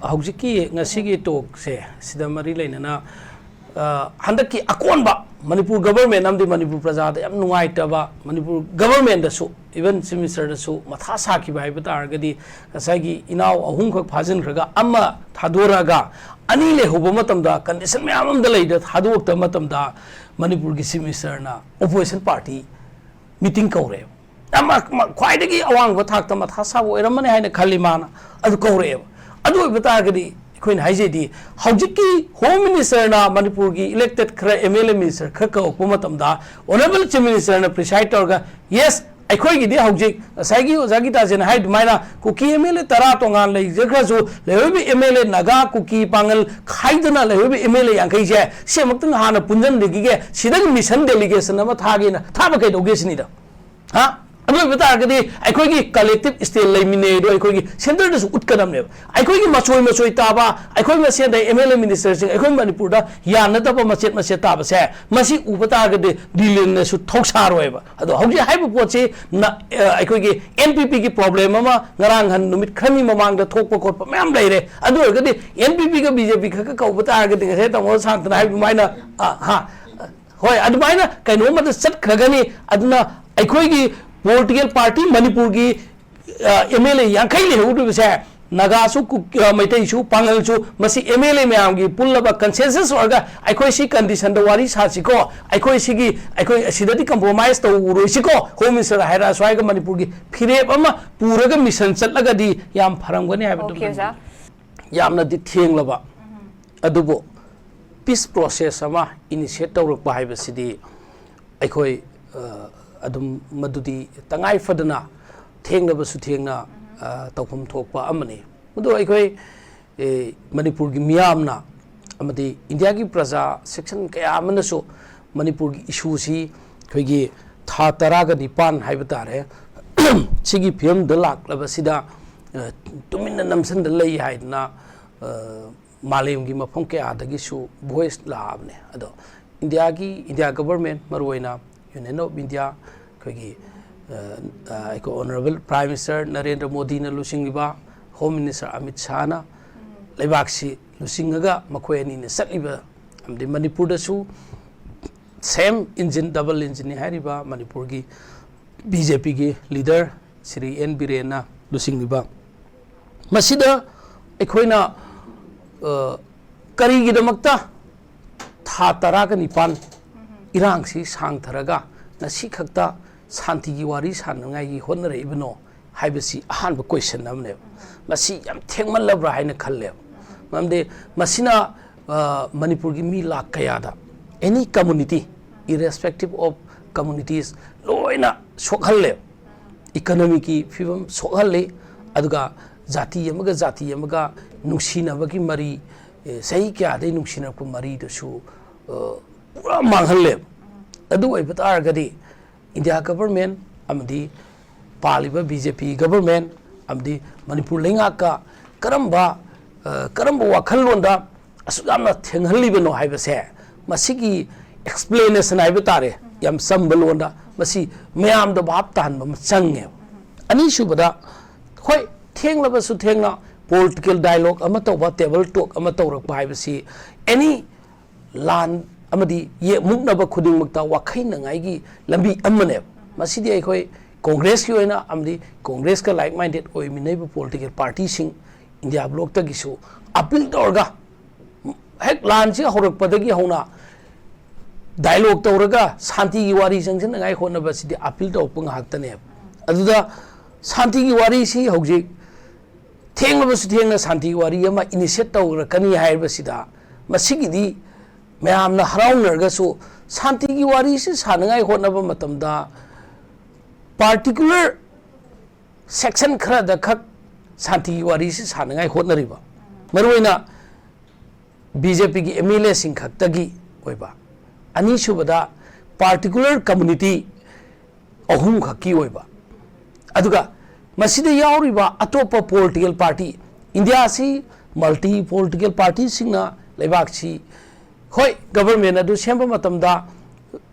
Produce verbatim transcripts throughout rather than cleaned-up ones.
ꯍꯧꯖꯤꯛꯀꯤ ꯉꯁꯤꯒꯤ ꯇꯣꯛꯁꯦ ꯁꯤꯗ ꯃꯔꯤ ꯂꯩꯅꯅ, ꯑ, ꯍꯟꯗꯛꯀꯤ ꯑꯀꯣꯟꯕ ꯃꯅꯤꯄꯨꯔ ꯒꯕꯔꯃꯦꯟ ꯑꯃꯗꯤ ꯃꯅꯤꯄꯨꯔ ꯄ꯭ꯔꯖꯥꯗ ꯌꯥꯝ ꯅꯨꯡꯉꯥꯏꯇꯕ, ꯃꯅꯤꯄꯨꯔ ꯒꯕꯔꯃꯦꯟꯗꯁꯨ, ꯏꯚꯟ ꯆꯤꯐ ꯃꯤꯅꯤꯁꯇꯔꯗꯁꯨ ꯃꯊꯥ ꯁꯥꯈꯤꯕ ꯍꯥꯏꯕ ꯇꯥꯔꯒꯗꯤ, ꯉꯁꯥꯏꯒꯤ ꯏꯅꯥꯎ ꯑꯍꯨꯝꯈꯛ ꯐꯥꯖꯤꯟꯈ꯭ꯔꯒ ꯑꯃ ꯊꯥꯗꯣꯔꯛꯑꯒ ꯑꯅꯤ ꯂꯩꯍꯧꯕ ꯃꯇꯝꯗ, ꯀꯟꯗꯤꯁꯟ ꯃꯌꯥꯝ ꯑꯃꯗ ꯂꯩꯗ ꯊꯥꯗꯣꯛꯇꯕ ꯃꯇꯝꯗ, ꯃꯅꯤꯄꯨꯔꯒꯤ ꯆꯤꯐ ꯃꯤꯅꯤꯁꯇꯔꯅ ꯑꯣꯄꯣꯖꯤꯁꯟ ꯄꯥꯔꯇꯤ ꯃꯤꯇꯤꯡ ꯀꯧꯔꯦꯕ꯫ ꯌꯥꯝ ꯃ-, ꯃ-, ꯈ꯭ꯋꯥꯏꯗꯒꯤ ꯑꯋꯥꯡꯕ ꯊꯥꯛꯇ ꯃꯊꯥ ꯁꯥꯕ ꯑꯣꯏꯔꯝꯃꯅꯤ ꯍꯥꯏꯅ ꯈꯜꯂꯤ ꯃꯥꯅ꯫ ꯑꯗꯨ ꯀꯧꯔꯛꯑꯦꯕ꯫ ꯑꯗꯨ ꯑꯣꯏꯕ ꯇꯥꯔꯒꯗꯤ ꯑꯩꯈꯣꯏꯅ ꯍꯥꯏꯖꯩꯗꯤ, ꯍꯧꯖꯤꯛꯀꯤ ꯍꯣꯝ ꯃꯤꯅꯤꯁꯇꯔꯅ ꯃꯅꯤꯄꯨꯔꯒꯤ ꯏꯂꯦꯛꯇꯦꯗ ꯈꯔ ꯑꯦꯝ ꯑꯦꯜ ꯑꯦ ꯃꯤꯅꯤꯁꯇꯔ ꯈꯔ ꯀꯧꯔꯛꯄ ꯃꯇꯝꯗ, ꯑꯣꯅꯔꯦꯕꯜ ꯆꯤꯐ ꯃꯤꯅꯤꯁꯇꯔꯅ ꯄ꯭ꯔꯤꯁꯥꯏꯗ ꯇꯧꯔꯒ, "ꯌꯦꯁ, ꯑꯩꯈꯣꯏꯒꯤꯗꯤ ꯍꯧꯖꯤꯛ ꯉꯁꯥꯏꯒꯤ ꯑꯣꯖꯥ ꯒꯤꯇꯥꯖꯦꯅ ꯍꯥꯏ ꯑꯗꯨꯃꯥꯏꯅ ꯀꯨꯀꯤ ꯑꯦꯝ ꯑꯦꯜ ꯑꯦ ꯇꯔꯥ ꯇꯣꯉꯥꯟ ꯂꯩꯖꯈ꯭ꯔꯁꯨ, ꯂꯩꯍꯧꯔꯤꯕ ꯑꯦꯝ ꯑꯦꯜ ꯑꯦ ꯅꯥꯒꯥ, ꯀꯨꯀꯤ, ꯄꯥꯡꯒꯜ ꯈꯥꯏꯗꯅ ꯂꯩꯍꯧꯔꯤꯕ ꯑꯦꯝ ꯑꯦꯜ ꯑꯦ ꯌꯥꯡꯈꯩꯁꯦ ꯁꯤ ꯑꯃꯨꯛꯇꯪ ꯍꯥꯟꯅ ꯄꯨꯟꯁꯤꯟꯕꯤꯈꯤꯒꯦ, ꯁꯤꯗꯒꯤ ꯃꯤꯁꯟ ꯗꯦꯂꯤꯒꯦꯁꯟ ꯑꯃ ꯊꯥꯒꯦꯅ ꯊꯥꯕ ꯀꯩꯗꯧꯒꯦ ꯁꯤꯅꯤꯗ"꯫ ꯍꯥ? ꯑꯗꯨ ꯑꯣꯏꯕ ꯇꯥꯔꯒꯗꯤ ꯑꯩꯈꯣꯏꯒꯤ ꯀꯂꯦꯛꯇꯤꯚ ꯁ꯭ꯇꯦꯠ ꯂꯩꯃꯤꯟꯅꯩ ꯑꯗꯣ ꯑꯩꯈꯣꯏꯒꯤ ꯁꯦꯟꯇꯔꯗꯁꯨ ꯎꯠꯀꯗꯕꯅꯦꯕ꯫ ꯑꯩꯈꯣꯏꯒꯤ ꯃꯆꯣꯏ ꯃꯆꯣꯏ ꯇꯥꯕ, ꯑꯩꯈꯣꯏ ꯃꯁꯦꯟꯗ ꯑꯦꯝ ꯑꯦꯜ ꯑꯦ ꯃꯤꯅꯤꯁꯇꯔꯁꯤꯡ ꯑꯩꯈꯣꯏ ꯃꯅꯤꯄꯨꯔꯗ ꯌꯥꯅꯗꯕ ꯃꯆꯦꯠ ꯃꯆꯦꯠ ꯇꯥꯕꯁꯦ, ꯃꯁꯤ ꯎꯕ ꯇꯥꯔꯒꯗꯤ ꯗꯤꯂꯦꯟꯅꯁꯨ ꯊꯧꯁꯥꯔꯣꯏꯕ꯫ ꯑꯗꯣ ꯍꯧꯖꯤꯛ ꯍꯥꯏꯔꯤꯕ ꯄꯣꯠꯁꯤ ꯅ-, ꯑ, ꯑꯩꯈꯣꯏꯒꯤ ꯑꯦꯟ ꯄꯤ ꯄꯤꯒꯤ ꯄ꯭ꯔꯣꯕ꯭ꯂꯦꯝ ꯑꯃ ꯉꯔꯥꯡ ꯍꯟ ꯅꯨꯃꯤꯠ ꯈꯔꯅꯤ ꯃꯃꯥꯡꯗ ꯊꯣꯛꯄ ꯈꯣꯠꯄ ꯃꯌꯥꯝ ꯂꯩꯔꯦ꯫ ꯑꯗꯨ ꯑꯣꯏꯔꯒꯗꯤ ꯑꯦꯟ ꯄꯤ ꯄꯤꯒ ꯕꯤ ꯖꯦ ꯄꯤ ꯈꯛꯀ ꯀꯧꯕ ꯇꯥꯔꯒꯗꯤ ꯉꯁꯥꯏ ꯇꯥꯃꯣ ꯁꯥꯟꯇꯅ ꯍꯥꯏꯕ ꯑꯗꯨꯃꯥꯏꯅ, ꯑ, ꯍꯥ, ꯍꯣꯏ, ꯑꯗꯨꯃꯥꯏꯅ ꯀꯩꯅꯣꯝꯃꯗ ꯆꯠꯈ꯭ꯔꯒꯅꯤ꯫ ꯑꯗꯨꯅ ꯑꯩꯈꯣꯏꯒꯤ ꯄꯣꯂꯤꯇꯤꯀꯦꯜ ꯄꯥꯔꯇꯤ ꯃꯅꯤꯄꯨꯔꯒꯤ, ꯑ, ꯑꯦꯝ ꯑꯦꯜ ꯑꯦ ꯌꯥꯡꯈꯩ ꯂꯩꯍꯧꯔꯤꯕꯁꯦ, ꯅꯥꯒꯥꯁꯨ, ꯀꯨꯛ-, ꯑ, ꯃꯩꯇꯩꯁꯨ, ꯄꯥꯡꯒꯜꯁꯨ, ꯃꯁꯤ ꯑꯦꯝ ꯑꯦꯜ ꯑꯦ ꯃꯌꯥꯝꯒꯤ ꯄꯨꯜꯂꯕ ꯀꯟꯁꯦꯟꯁꯁ ꯑꯣꯏꯔꯒ ꯑꯩꯈꯣꯏ ꯁꯤ ꯀꯟꯗꯤꯁꯟꯗ ꯋꯥꯔꯤ ꯁꯥꯁꯤꯀꯣ, ꯑꯩꯈꯣꯏ ꯁꯤꯒꯤ, ꯑꯩꯈꯣꯏ ꯑꯁꯤꯗꯗꯤ ꯀꯝꯄ꯭ꯔꯣꯃꯥꯏꯁ ꯇꯧꯔꯣꯏꯁꯤꯀꯣ, ꯍꯣꯝ ꯃꯤꯅꯤꯁꯇꯔ ꯍꯥꯏꯔꯛꯑꯁꯨ ꯍꯥꯏꯔꯒ ꯃꯅꯤꯄꯨꯔꯒꯤ ꯐꯤꯔꯦꯞ ꯑꯃ ꯄꯨꯔꯒ ꯃꯤꯁꯟ ꯆꯠꯂꯒꯗꯤ ꯌꯥꯝ ꯐꯔꯝꯒꯅꯤ ꯍꯥꯏꯕꯗꯨ ꯑꯣꯀꯦ, ꯑꯣꯖꯥ꯫ ꯌꯥꯝꯅꯗꯤ ꯊꯦꯡꯂꯕ, ꯑꯗꯨꯕꯨ ꯄꯤꯁ ꯄ꯭ꯔꯣꯁꯦꯁ ꯑꯃ ꯏꯅꯤꯁꯤꯌꯦꯠ ꯇꯧꯔꯛꯄ ꯍꯥꯏꯕꯁꯤꯗꯤ ꯑꯩꯈꯣꯏ, ꯑ, ꯑꯗꯨꯝ ꯃꯗꯨꯗꯤ ꯇꯉꯥꯏ ꯐꯗꯅ ꯊꯦꯡꯂꯕꯁꯨ ꯊꯦꯡꯅ, ꯑ, ꯇꯧꯐꯝ ꯊꯣꯛꯄ ꯑꯃꯅꯤ꯫ ꯃꯗꯨ ꯑꯩꯈꯣꯏ, ꯑꯦ, ꯃꯅꯤꯄꯨꯔꯒꯤ ꯃꯤꯌꯥꯝꯅ ꯑꯃꯗꯤ ꯏꯟꯗꯤꯌꯥꯒꯤ ꯄ꯭ꯔꯖꯥ ꯁꯦꯛꯁꯟ ꯀꯌꯥ ꯑꯃꯅꯁꯨ ꯃꯅꯤꯄꯨꯔꯒꯤ ꯏꯁꯨꯁꯤ ꯑꯩꯈꯣꯏꯒꯤ ꯊꯥ ꯇꯔꯥꯒ ꯅꯤꯄꯥꯟ ꯍꯥꯏꯕ ꯇꯥꯔꯦ, ꯁꯤꯒꯤ ꯐꯤꯕꯝꯗ ꯂꯥꯛꯂꯕꯁꯤꯗ, ꯑ, ꯇꯨꯃꯤꯟꯅ ꯅꯝꯁꯤꯟꯗ ꯂꯩ ꯍꯥꯏꯗꯅ, ꯑ, ꯃꯥꯂꯦꯝꯒꯤ ꯃꯐꯝ ꯀꯌꯥꯗꯒꯤꯁꯨ ꯚꯣꯏꯁ ꯂꯥꯛꯑꯕꯅꯦ꯫ ꯑꯗꯣ ꯏꯟꯗꯤꯌꯥꯒꯤ, ꯏꯟꯗꯤꯌꯥ ꯒꯕꯔꯃꯦꯟ, ꯃꯔꯨꯑꯣꯏꯅ ꯌꯨꯅꯤꯌꯟ ꯑꯣꯐ ꯏꯟꯗꯤꯌꯥ, ꯑꯩꯈꯣꯏꯒꯤ, ꯑ, ꯑ, ꯑꯩꯈꯣꯏ ꯑꯣꯅꯔꯦꯕꯜ ꯄ꯭ꯔꯥꯏꯝ ꯃꯤꯅꯤꯁꯇꯔ ꯅꯔꯦꯟꯗ꯭ꯔ ꯃꯣꯗꯤꯅ ꯂꯨꯆꯤꯡꯂꯤꯕ ꯍꯣꯝ ꯃꯤꯅꯤꯁꯇꯔ ꯑꯃꯤꯠ ꯁꯥꯍꯅ, ꯂꯩꯕꯥꯛꯁꯤ ꯂꯨꯆꯤꯡꯉꯒ ꯃꯈꯣꯏ ꯑꯅꯤꯅ ꯆꯠꯂꯤꯕ, ꯑꯃꯗꯤ ꯃꯅꯤꯄꯨꯔꯗꯁꯨ same engine, double engineꯅꯤ ꯍꯥꯏꯔꯤꯕ ꯃꯅꯤꯄꯨꯔꯒꯤ ꯕꯤ ꯖꯦ ꯄꯤꯒꯤ leader ꯁ꯭ꯔꯤ ꯑꯦꯟ ꯕꯤꯔꯦꯟꯅ ꯂꯨꯆꯤꯡꯂꯤꯕ, ꯃꯁꯤꯗ ꯑꯩꯈꯣꯏꯅ, ꯑ, ꯀꯔꯤꯒꯤꯗꯃꯛꯇ ꯊꯥ ꯇꯔꯥꯒ ꯅꯤꯄꯥꯟ ꯏꯔꯥꯡꯁꯤ ꯁꯥꯡꯊꯔꯒ ꯉꯁꯤ ꯈꯛꯇ ꯁꯥꯟꯇꯤꯒꯤ ꯋꯥꯔꯤ ꯁꯥꯟꯅꯉꯥꯏꯒꯤ ꯍꯣꯠꯅꯔꯛꯏꯕꯅꯣ ꯍꯥꯏꯕꯁꯤ ꯑꯍꯥꯟꯕ question ꯑꯃꯅꯦꯕ꯫ ꯃꯁꯤ ꯌꯥꯝ ꯊꯦꯡꯃꯜꯂꯕ꯭ꯔꯥ ꯍꯥꯏꯅ ꯈꯜꯂꯦꯕ꯫ ꯃꯔꯝꯗꯤ ꯃꯁꯤꯅ, ꯑ, ꯃꯅꯤꯄꯨꯔꯒꯤ ꯃꯤ ꯂꯥꯈ ꯀꯌꯥꯗ, any community, irrespective of communities, ꯂꯣꯏꯅ ꯁꯣꯛꯍꯜꯂꯦꯕ꯫ Economicꯀꯤ ꯐꯤꯕꯝ ꯁꯣꯛꯍꯜꯂꯤ, ꯑꯗꯨꯒ ꯖꯥꯇꯤ ꯑꯃꯒ ꯖꯥꯇꯤ ꯑꯃꯒ ꯅꯨꯡꯁꯤꯅꯕꯒꯤ ꯃꯔꯤ, ꯑꯦ, ꯆꯍꯤ ꯀꯌꯥꯗꯩ ꯅꯨꯡꯁꯤꯅꯔꯛꯄ ꯃꯔꯤꯗꯨꯁꯨ, ꯑ, ꯄꯨꯔꯥ ꯃꯥꯡꯍꯜꯂꯦꯕ꯫ ꯑꯗꯨ ꯑꯣꯏꯕ ꯇꯥꯔꯒꯗꯤ India government ꯑꯃꯗꯤ ꯄꯥꯜꯂꯤꯕ ꯕꯤ ꯖꯦ ꯄꯤ government ꯑꯃꯗꯤ ꯃꯅꯤꯄꯨꯔ ꯂꯩꯉꯥꯛꯀ ꯀꯔꯝꯕ, ꯑ, ꯀꯔꯝꯕ ꯋꯥꯈꯜꯂꯣꯟꯗ ꯑꯁꯨꯛ ꯌꯥꯝꯅ ꯊꯦꯡꯍꯜꯂꯤꯕꯅꯣ ꯍꯥꯏꯕꯁꯦ, ꯃꯁꯤꯒꯤ explanation ꯍꯥꯏꯕ ꯇꯥꯔꯦ, ꯌꯥꯝ ꯆꯝꯕ ꯂꯣꯟꯗ, ꯃꯁꯤ ꯃꯌꯥꯝꯗ ꯚꯥꯞ ꯇꯥꯍꯟꯕ ꯑꯃ ꯆꯪꯉꯦꯕ꯫ ꯑꯅꯤꯁꯨꯕꯗ, ꯍꯣꯏ, ꯊꯦꯡꯂꯕꯁꯨ ꯊꯦꯡꯅ political dialogue ꯑꯃ ꯇꯧꯕ, table talk ꯑꯃ ꯇꯧꯔꯛꯄ ꯍꯥꯏꯕꯁꯤ any ꯂꯥꯟ ꯑꯃꯗꯤ ꯌꯦꯛ ꯃꯨꯛꯅꯕ ꯈꯨꯗꯤꯡꯃꯛꯇ ꯋꯥꯈꯩꯅꯉꯥꯏꯒꯤ ꯂꯝꯕꯤ ꯑꯃꯅꯦꯕ꯫ ꯃꯁꯤꯗꯤ ꯑꯩꯈꯣꯏ ꯀꯣꯡꯒ꯭ꯔꯦꯁꯀꯤ ꯑꯣꯏꯅ ꯑꯃꯗꯤ ꯀꯣꯡꯒ꯭ꯔꯦꯁꯀ like minded ꯑꯣꯏꯃꯤꯟꯅꯩꯕ political partyꯁꯤꯡ India blockꯇꯒꯤꯁꯨ appeal ꯇꯧꯔꯒ, ꯍꯦꯛ ꯂꯥꯟꯁꯤ ꯍꯧꯔꯛꯄꯗꯒꯤ ꯍꯧꯅ dialogue ꯇꯧꯔꯒ ꯁꯥꯟꯇꯤꯒꯤ ꯋꯥꯔꯤ ꯆꯪꯁꯤꯟꯅꯉꯥꯏ ꯍꯣꯠꯅꯕꯁꯤꯗꯤ appeal ꯇꯧꯔꯛꯄ ꯉꯥꯛꯇꯅꯦꯕ꯫ ꯑꯗꯨꯗ ꯁꯥꯟꯇꯤꯒꯤ ꯋꯥꯔꯤꯁꯤ ꯍꯧꯖꯤꯛ ꯊꯦꯡꯂꯕꯁꯨ ꯊꯦꯡꯅ ꯁꯥꯟꯇꯤꯒꯤ ꯋꯥꯔꯤ ꯑꯃ initiate ꯇꯧꯔꯛꯀꯅꯤ ꯍꯥꯏꯕꯁꯤꯗ, ꯃꯁꯤꯒꯤꯗꯤ ꯃꯌꯥꯝꯅ ꯍꯔꯥꯎꯅꯔꯒꯁꯨ ꯁꯥꯟꯇꯤꯒꯤ ꯋꯥꯔꯤꯁꯤ ꯁꯥꯟꯅꯉꯥꯏ ꯍꯣꯠꯅꯕ ꯃꯇꯝꯗ particular section ꯈꯔꯗ ꯈꯛ ꯁꯥꯟꯇꯤꯒꯤ ꯋꯥꯔꯤꯁꯤ ꯁꯥꯟꯅꯉꯥꯏ ꯍꯣꯠꯅꯔꯤꯕ, ꯃꯔꯨꯑꯣꯏꯅ ꯕꯤ ꯖꯦ ꯄꯤꯒꯤ ꯑꯦꯝ ꯑꯦꯜ ꯑꯦꯁꯤꯡ ꯈꯛꯇꯒꯤ ꯑꯣꯏꯕ, ꯑꯅꯤꯁꯨꯕꯗ particular community ꯑꯍꯨꯝ ꯈꯛꯀꯤ ꯑꯣꯏꯕ, ꯑꯗꯨꯒ ꯃꯁꯤꯗ ꯌꯥꯎꯔꯤꯕ ꯑꯇꯣꯞꯄ political party, ꯏꯟꯗꯤꯌꯥꯁꯤ multi political partyꯁꯤꯡꯅ ꯂꯩꯕꯥꯛꯁꯤ, ꯍꯣꯏ, government ꯑꯗꯨ ꯁꯦꯝꯕ ꯃꯇꯝꯗ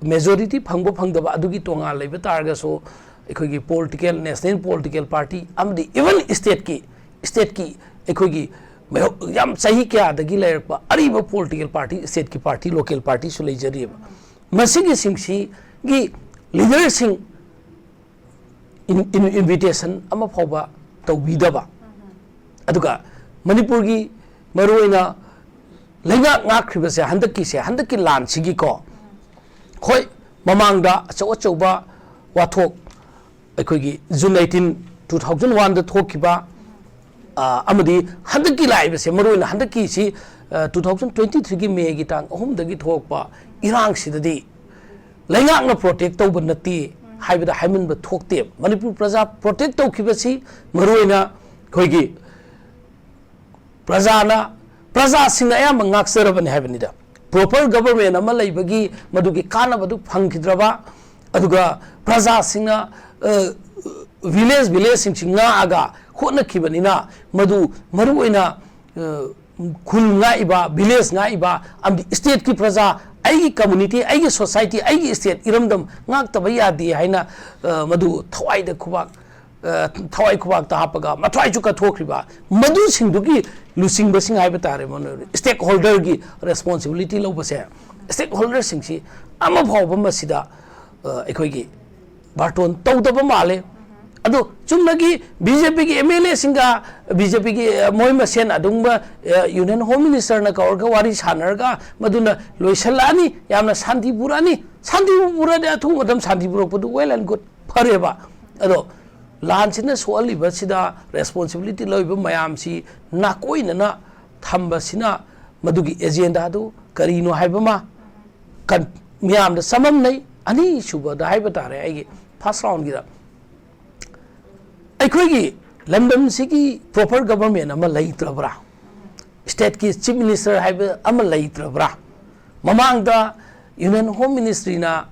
majority ꯐꯪꯕ ꯐꯪꯗꯕ ꯑꯗꯨꯒꯤ ꯇꯣꯉꯥꯟ ꯂꯩꯕ ꯇꯥꯔꯒꯁꯨ, ꯑꯩꯈꯣꯏꯒꯤ political, national political party ꯑꯃꯗꯤ even stateꯀꯤ, stateꯀꯤ ꯑꯩꯈꯣꯏꯒꯤ ꯃꯌꯣ-, ꯌꯥꯝ ꯆꯍꯤ ꯀꯌꯥꯗꯒꯤ ꯂꯩꯔꯛꯄ ꯑꯔꯤꯕ political party, stateꯀꯤ party, local partyꯁꯨ ꯂꯩꯖꯔꯤꯑꯕ꯫ ꯃꯁꯤꯒꯤꯁꯤꯡꯁꯤꯒꯤ leaderꯁꯤꯡ in-, in-, invitation ꯑꯃ ꯐꯥꯎꯕ ꯇꯧꯕꯤꯗꯕ, ꯑꯗꯨꯒ ꯃꯅꯤꯄꯨꯔꯒꯤ ꯃꯔꯨꯑꯣꯏꯅ ꯂꯩꯉꯥꯛ ꯉꯥꯛꯈ꯭ꯔꯤꯕꯁꯦ ꯍꯟꯗꯛꯀꯤꯁꯦ, ꯍꯟꯗꯛꯀꯤ ꯂꯥꯟꯁꯤꯒꯤꯀꯣ, ꯍꯣꯏ, ꯃꯃꯥꯡꯗ ꯑꯆꯧ ꯑꯆꯧꯕ ꯋꯥꯊꯣꯛ, ꯑꯩꯈꯣꯏꯒꯤ June eighteen, two thousand oneꯗ ꯊꯣꯛꯈꯤꯕ, ꯑ, ꯑꯃꯗꯤ ꯍꯟꯗꯛꯀꯤ ꯂꯥꯛꯏꯕꯁꯦ, ꯃꯔꯨꯑꯣꯏꯅ ꯍꯟꯗꯛꯀꯤꯁꯤ, ꯑ, two thousand twenty threeꯒꯤ Mayꯒꯤ ꯇꯥꯡ ꯑꯍꯨꯝꯗꯒꯤ ꯊꯣꯛꯂꯛꯄ ꯏꯔꯥꯡꯁꯤꯗꯗꯤ ꯂꯩꯉꯥꯛꯅ protect ꯇꯧꯕ ꯅꯠꯇꯦ ꯍꯥꯏꯕꯗ ꯍꯥꯏꯃꯟꯕ ꯊꯣꯛꯇꯦ꯫ ꯃꯅꯤꯄꯨꯔ ꯄ꯭ꯔꯖꯥ protect ꯇꯧꯈꯤꯕꯁꯤ ꯃꯔꯨꯑꯣꯏꯅ ꯑꯩꯈꯣꯏꯒꯤ ꯄ꯭ꯔꯖꯥꯅ, ꯄ꯭ꯔꯖꯥꯁꯤꯡꯅ ꯑꯌꯥꯝꯕ ꯉꯥꯛꯆꯔꯕꯅꯤ ꯍꯥꯏꯕꯅꯤꯗ꯫ Proper government ꯑꯃ ꯂꯩꯕꯒꯤ ꯃꯗꯨꯒꯤ ꯀꯥꯟꯅꯕꯗꯨ ꯐꯪꯈꯤꯗ꯭ꯔꯕ, ꯑꯗꯨꯒ ꯄ꯭ꯔꯖꯥꯁꯤꯡꯅ, ꯑ, village, villageꯁꯤꯡꯁꯤ ꯉꯥꯛꯑꯒ ꯍꯣꯠꯅꯈꯤꯕꯅꯤꯅ, ꯃꯗꯨ ꯃꯔꯨꯑꯣꯏꯅ, ꯑ, ꯈꯨꯜ ꯉꯥꯛꯏꯕ, village ꯉꯥꯛꯏꯕ, ꯑꯃꯗꯤ stateꯀꯤ ꯄ꯭ꯔꯖꯥ, ꯑꯩꯒꯤ community, ꯑꯩꯒꯤ society, ꯑꯩꯒꯤ state, ꯏꯔꯝꯗꯝ ꯉꯥꯛꯇꯕ ꯌꯥꯗꯦ ꯍꯥꯏꯅ, ꯑ, ꯃꯗꯨ ꯊꯋꯥꯏꯗ ꯈꯨꯕꯥꯛ, ꯑ, ꯊꯋꯥꯏ ꯈꯨꯕꯥꯛꯇ ꯍꯥꯞꯄꯒ ꯃꯊ꯭ꯋꯥꯏꯁꯨ ꯀꯠꯊꯣꯛꯈ꯭ꯔꯤꯕ, ꯃꯗꯨꯁꯤꯡꯗꯨꯒꯤ ꯂꯨꯆꯤꯡꯕꯁꯤꯡ ꯍꯥꯏꯕ ꯇꯥꯔꯦ, ꯃꯣꯏꯅ stakeholderꯒꯤ responsibility ꯂꯧꯕꯁꯦ, stakeholderꯁꯤꯡꯁꯤ ꯑꯃ ꯐꯥꯎꯕ ꯃꯁꯤꯗ, ꯑ, ꯑꯩꯈꯣꯏꯒꯤ ꯕꯥꯔꯇꯣꯟ ꯇꯧꯗꯕ ꯃꯥꯜꯂꯦ꯫ ꯑꯗꯣ ꯆꯨꯝꯅꯒꯤ BJPꯒꯤ MLAꯁꯤꯡꯒ, BJPꯒꯤ, ꯑ, ꯃꯣꯏ ꯃꯁꯦꯟ ꯑꯗꯨꯒꯨꯝꯕ, ꯑ, Union Home Ministerꯅ ꯀꯧꯔꯒ ꯋꯥꯔꯤ ꯁꯥꯟꯅꯔꯒ ꯃꯗꯨꯅ ꯂꯣꯏꯁꯤꯜꯂꯛꯑꯅꯤ, ꯌꯥꯝꯅ ꯁꯥꯟꯇꯤ ꯄꯨꯔꯛꯑꯅꯤ, ꯁꯥꯟꯇꯤ ꯄꯨꯔꯛꯑꯗꯤ ꯑꯊꯨꯕ ꯃꯇꯝ ꯁꯥꯟꯇꯤ ꯄꯨꯔꯛꯄꯗꯨ well and good, ꯐꯔꯦꯕ꯫ ꯑꯗꯣ ꯂꯥꯟꯁꯤꯅ ꯁꯣꯛꯍꯜꯂꯤꯕꯁꯤꯗ responsibility ꯂꯧꯔꯤꯕ ꯃꯌꯥꯝꯁꯤ ꯅꯥꯀꯣꯏꯅꯅ ꯊꯝꯕꯁꯤꯅ ꯃꯗꯨꯒꯤ agendaꯗꯨ ꯀꯔꯤꯅꯣ ꯍꯥꯏꯕ ꯑꯃ ꯀꯟ-, ꯃꯤꯌꯥꯝꯗ ꯆꯃꯝꯅꯩ꯫ ꯑꯅꯤꯁꯨꯕꯗ ꯍꯥꯏꯕ ꯇꯥꯔꯦ, ꯑꯩꯒꯤ first roundꯒꯤꯗ ꯑꯩꯈꯣꯏꯒꯤ ꯂꯝꯗꯝꯁꯤꯒꯤ proper government ꯑꯃ ꯂꯩꯇ꯭ꯔꯕ꯭ꯔꯥ? Stateꯀꯤ Chief Minister ꯍꯥꯏꯕ ꯑꯃ ꯂꯩꯇ꯭ꯔꯕ꯭ꯔꯥ? ꯃꯃꯥꯡꯗ Union Home Ministryꯅ,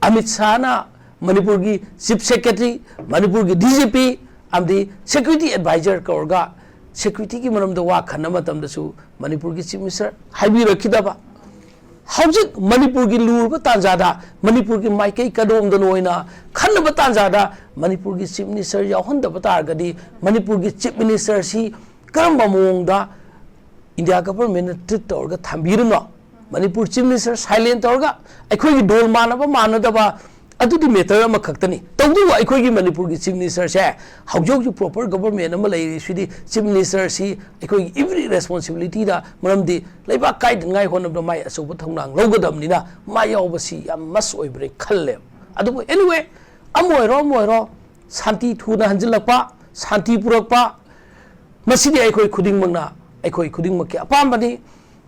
ꯑꯃꯤꯠ ꯁꯥꯍꯅ ꯃꯅꯤꯄꯨꯔꯒꯤ Chief Secretary, ꯃꯅꯤꯄꯨꯔꯒꯤ DGP ꯑꯃꯗꯤ security advisor ꯀꯧꯔꯒ securityꯒꯤ ꯃꯔꯝꯗ ꯋꯥ ꯈꯟꯅꯕ ꯃꯇꯝꯗꯁꯨ ꯃꯅꯤꯄꯨꯔꯒꯤ Chief Minister ꯍꯥꯏꯕꯤꯔꯛꯈꯤꯗꯕ꯫ ꯍꯧꯖꯤꯛ ꯃꯅꯤꯄꯨꯔꯒꯤ ꯂꯨꯔꯕ ꯇꯥꯟꯖꯥꯗ, ꯃꯅꯤꯄꯨꯔꯒꯤ ꯃꯥꯏꯀꯩ ꯀꯗꯣꯝꯗꯅꯣ ꯑꯣꯏꯅ ꯈꯟꯅꯕ ꯇꯥꯟꯖꯥꯗ ꯃꯅꯤꯄꯨꯔꯒꯤ Chief Minister ꯌꯥꯎꯍꯟꯗꯕ ꯇꯥꯔꯒꯗꯤ ꯃꯅꯤꯄꯨꯔꯒꯤ Chief Ministerꯁꯤ ꯀꯔꯝꯕ ꯃꯑꯣꯡꯗ ꯏꯟꯗꯤꯌꯥ ꯒꯚꯔꯟꯃꯦꯟꯅ ꯇ꯭ꯔꯤꯠ ꯇꯧꯔꯒ ꯊꯝꯕꯤꯔꯤꯅꯣ? ꯃꯅꯤꯄꯨꯔ ꯆꯤꯐ ꯃꯤꯅꯤꯁꯇꯔ ꯁꯥꯏꯂꯦꯟ ꯇꯧꯔꯒ ꯑꯩꯈꯣꯏꯒꯤ ꯗꯣꯜ ꯃꯥꯟꯅꯕ ꯃꯥꯟꯅꯗꯕ, ꯑꯗꯨꯗꯤ ꯃꯦꯇꯔ ꯑꯃꯈꯛꯇꯅꯤ꯫ ꯇꯧꯕꯇꯕꯨ ꯑꯩꯈꯣꯏꯒꯤ ꯃꯅꯤꯄꯨꯔꯒꯤ ꯆꯤꯐ ꯃꯤꯅꯤꯁꯇꯔꯁꯦ ꯍꯧꯖꯤꯛ ꯍꯧꯖꯤꯛ ꯄ꯭ꯔꯣꯄꯔ ꯒꯚꯔꯟꯃꯦꯟ ꯑꯃ ꯂꯩꯔꯤꯁꯤꯗꯤ ꯆꯤꯐ ꯃꯤꯅꯤꯁꯇꯔꯁꯤ ꯑꯩꯈꯣꯏꯒꯤ ꯏꯚ꯭ꯔꯤ ꯔꯦꯁꯄꯣꯟꯁꯤꯕꯤꯂꯤꯇꯤꯗ, ꯃꯔꯝꯗꯤ ꯂꯩꯕꯥꯛ ꯀꯥꯏꯗꯅꯉꯥꯏ ꯍꯣꯠꯅꯕꯗ ꯃꯥꯏ ꯑꯆꯧꯕ ꯊꯧꯗꯥꯡ ꯂꯧꯒꯗꯕꯅꯤꯅ ꯃꯥ ꯌꯥꯎꯕꯁꯤ ꯌꯥꯝ ꯃꯁ ꯑꯣꯏꯕ꯭ꯔꯦ ꯈꯜꯂꯦꯕ꯫ ꯑꯗꯨꯕꯨ ꯑꯦꯅꯤꯋꯦ, ꯑꯃ ꯑꯣꯏꯔꯣ ꯑꯃ ꯑꯣꯏꯔꯣ, ꯁꯥꯟꯇꯤ ꯊꯨꯅ ꯍꯟꯖꯤꯜꯂꯛꯄ, ꯁꯥꯟꯇꯤ ꯄꯨꯔꯛꯄ, ꯃꯁꯤꯗꯤ ꯑꯩꯈꯣꯏ ꯈꯨꯗꯤꯡꯃꯛꯅ, ꯑꯩꯈꯣꯏ ꯈꯨꯗꯤꯡꯃꯛꯀꯤ ꯑꯄꯥꯝꯕꯅꯤ꯫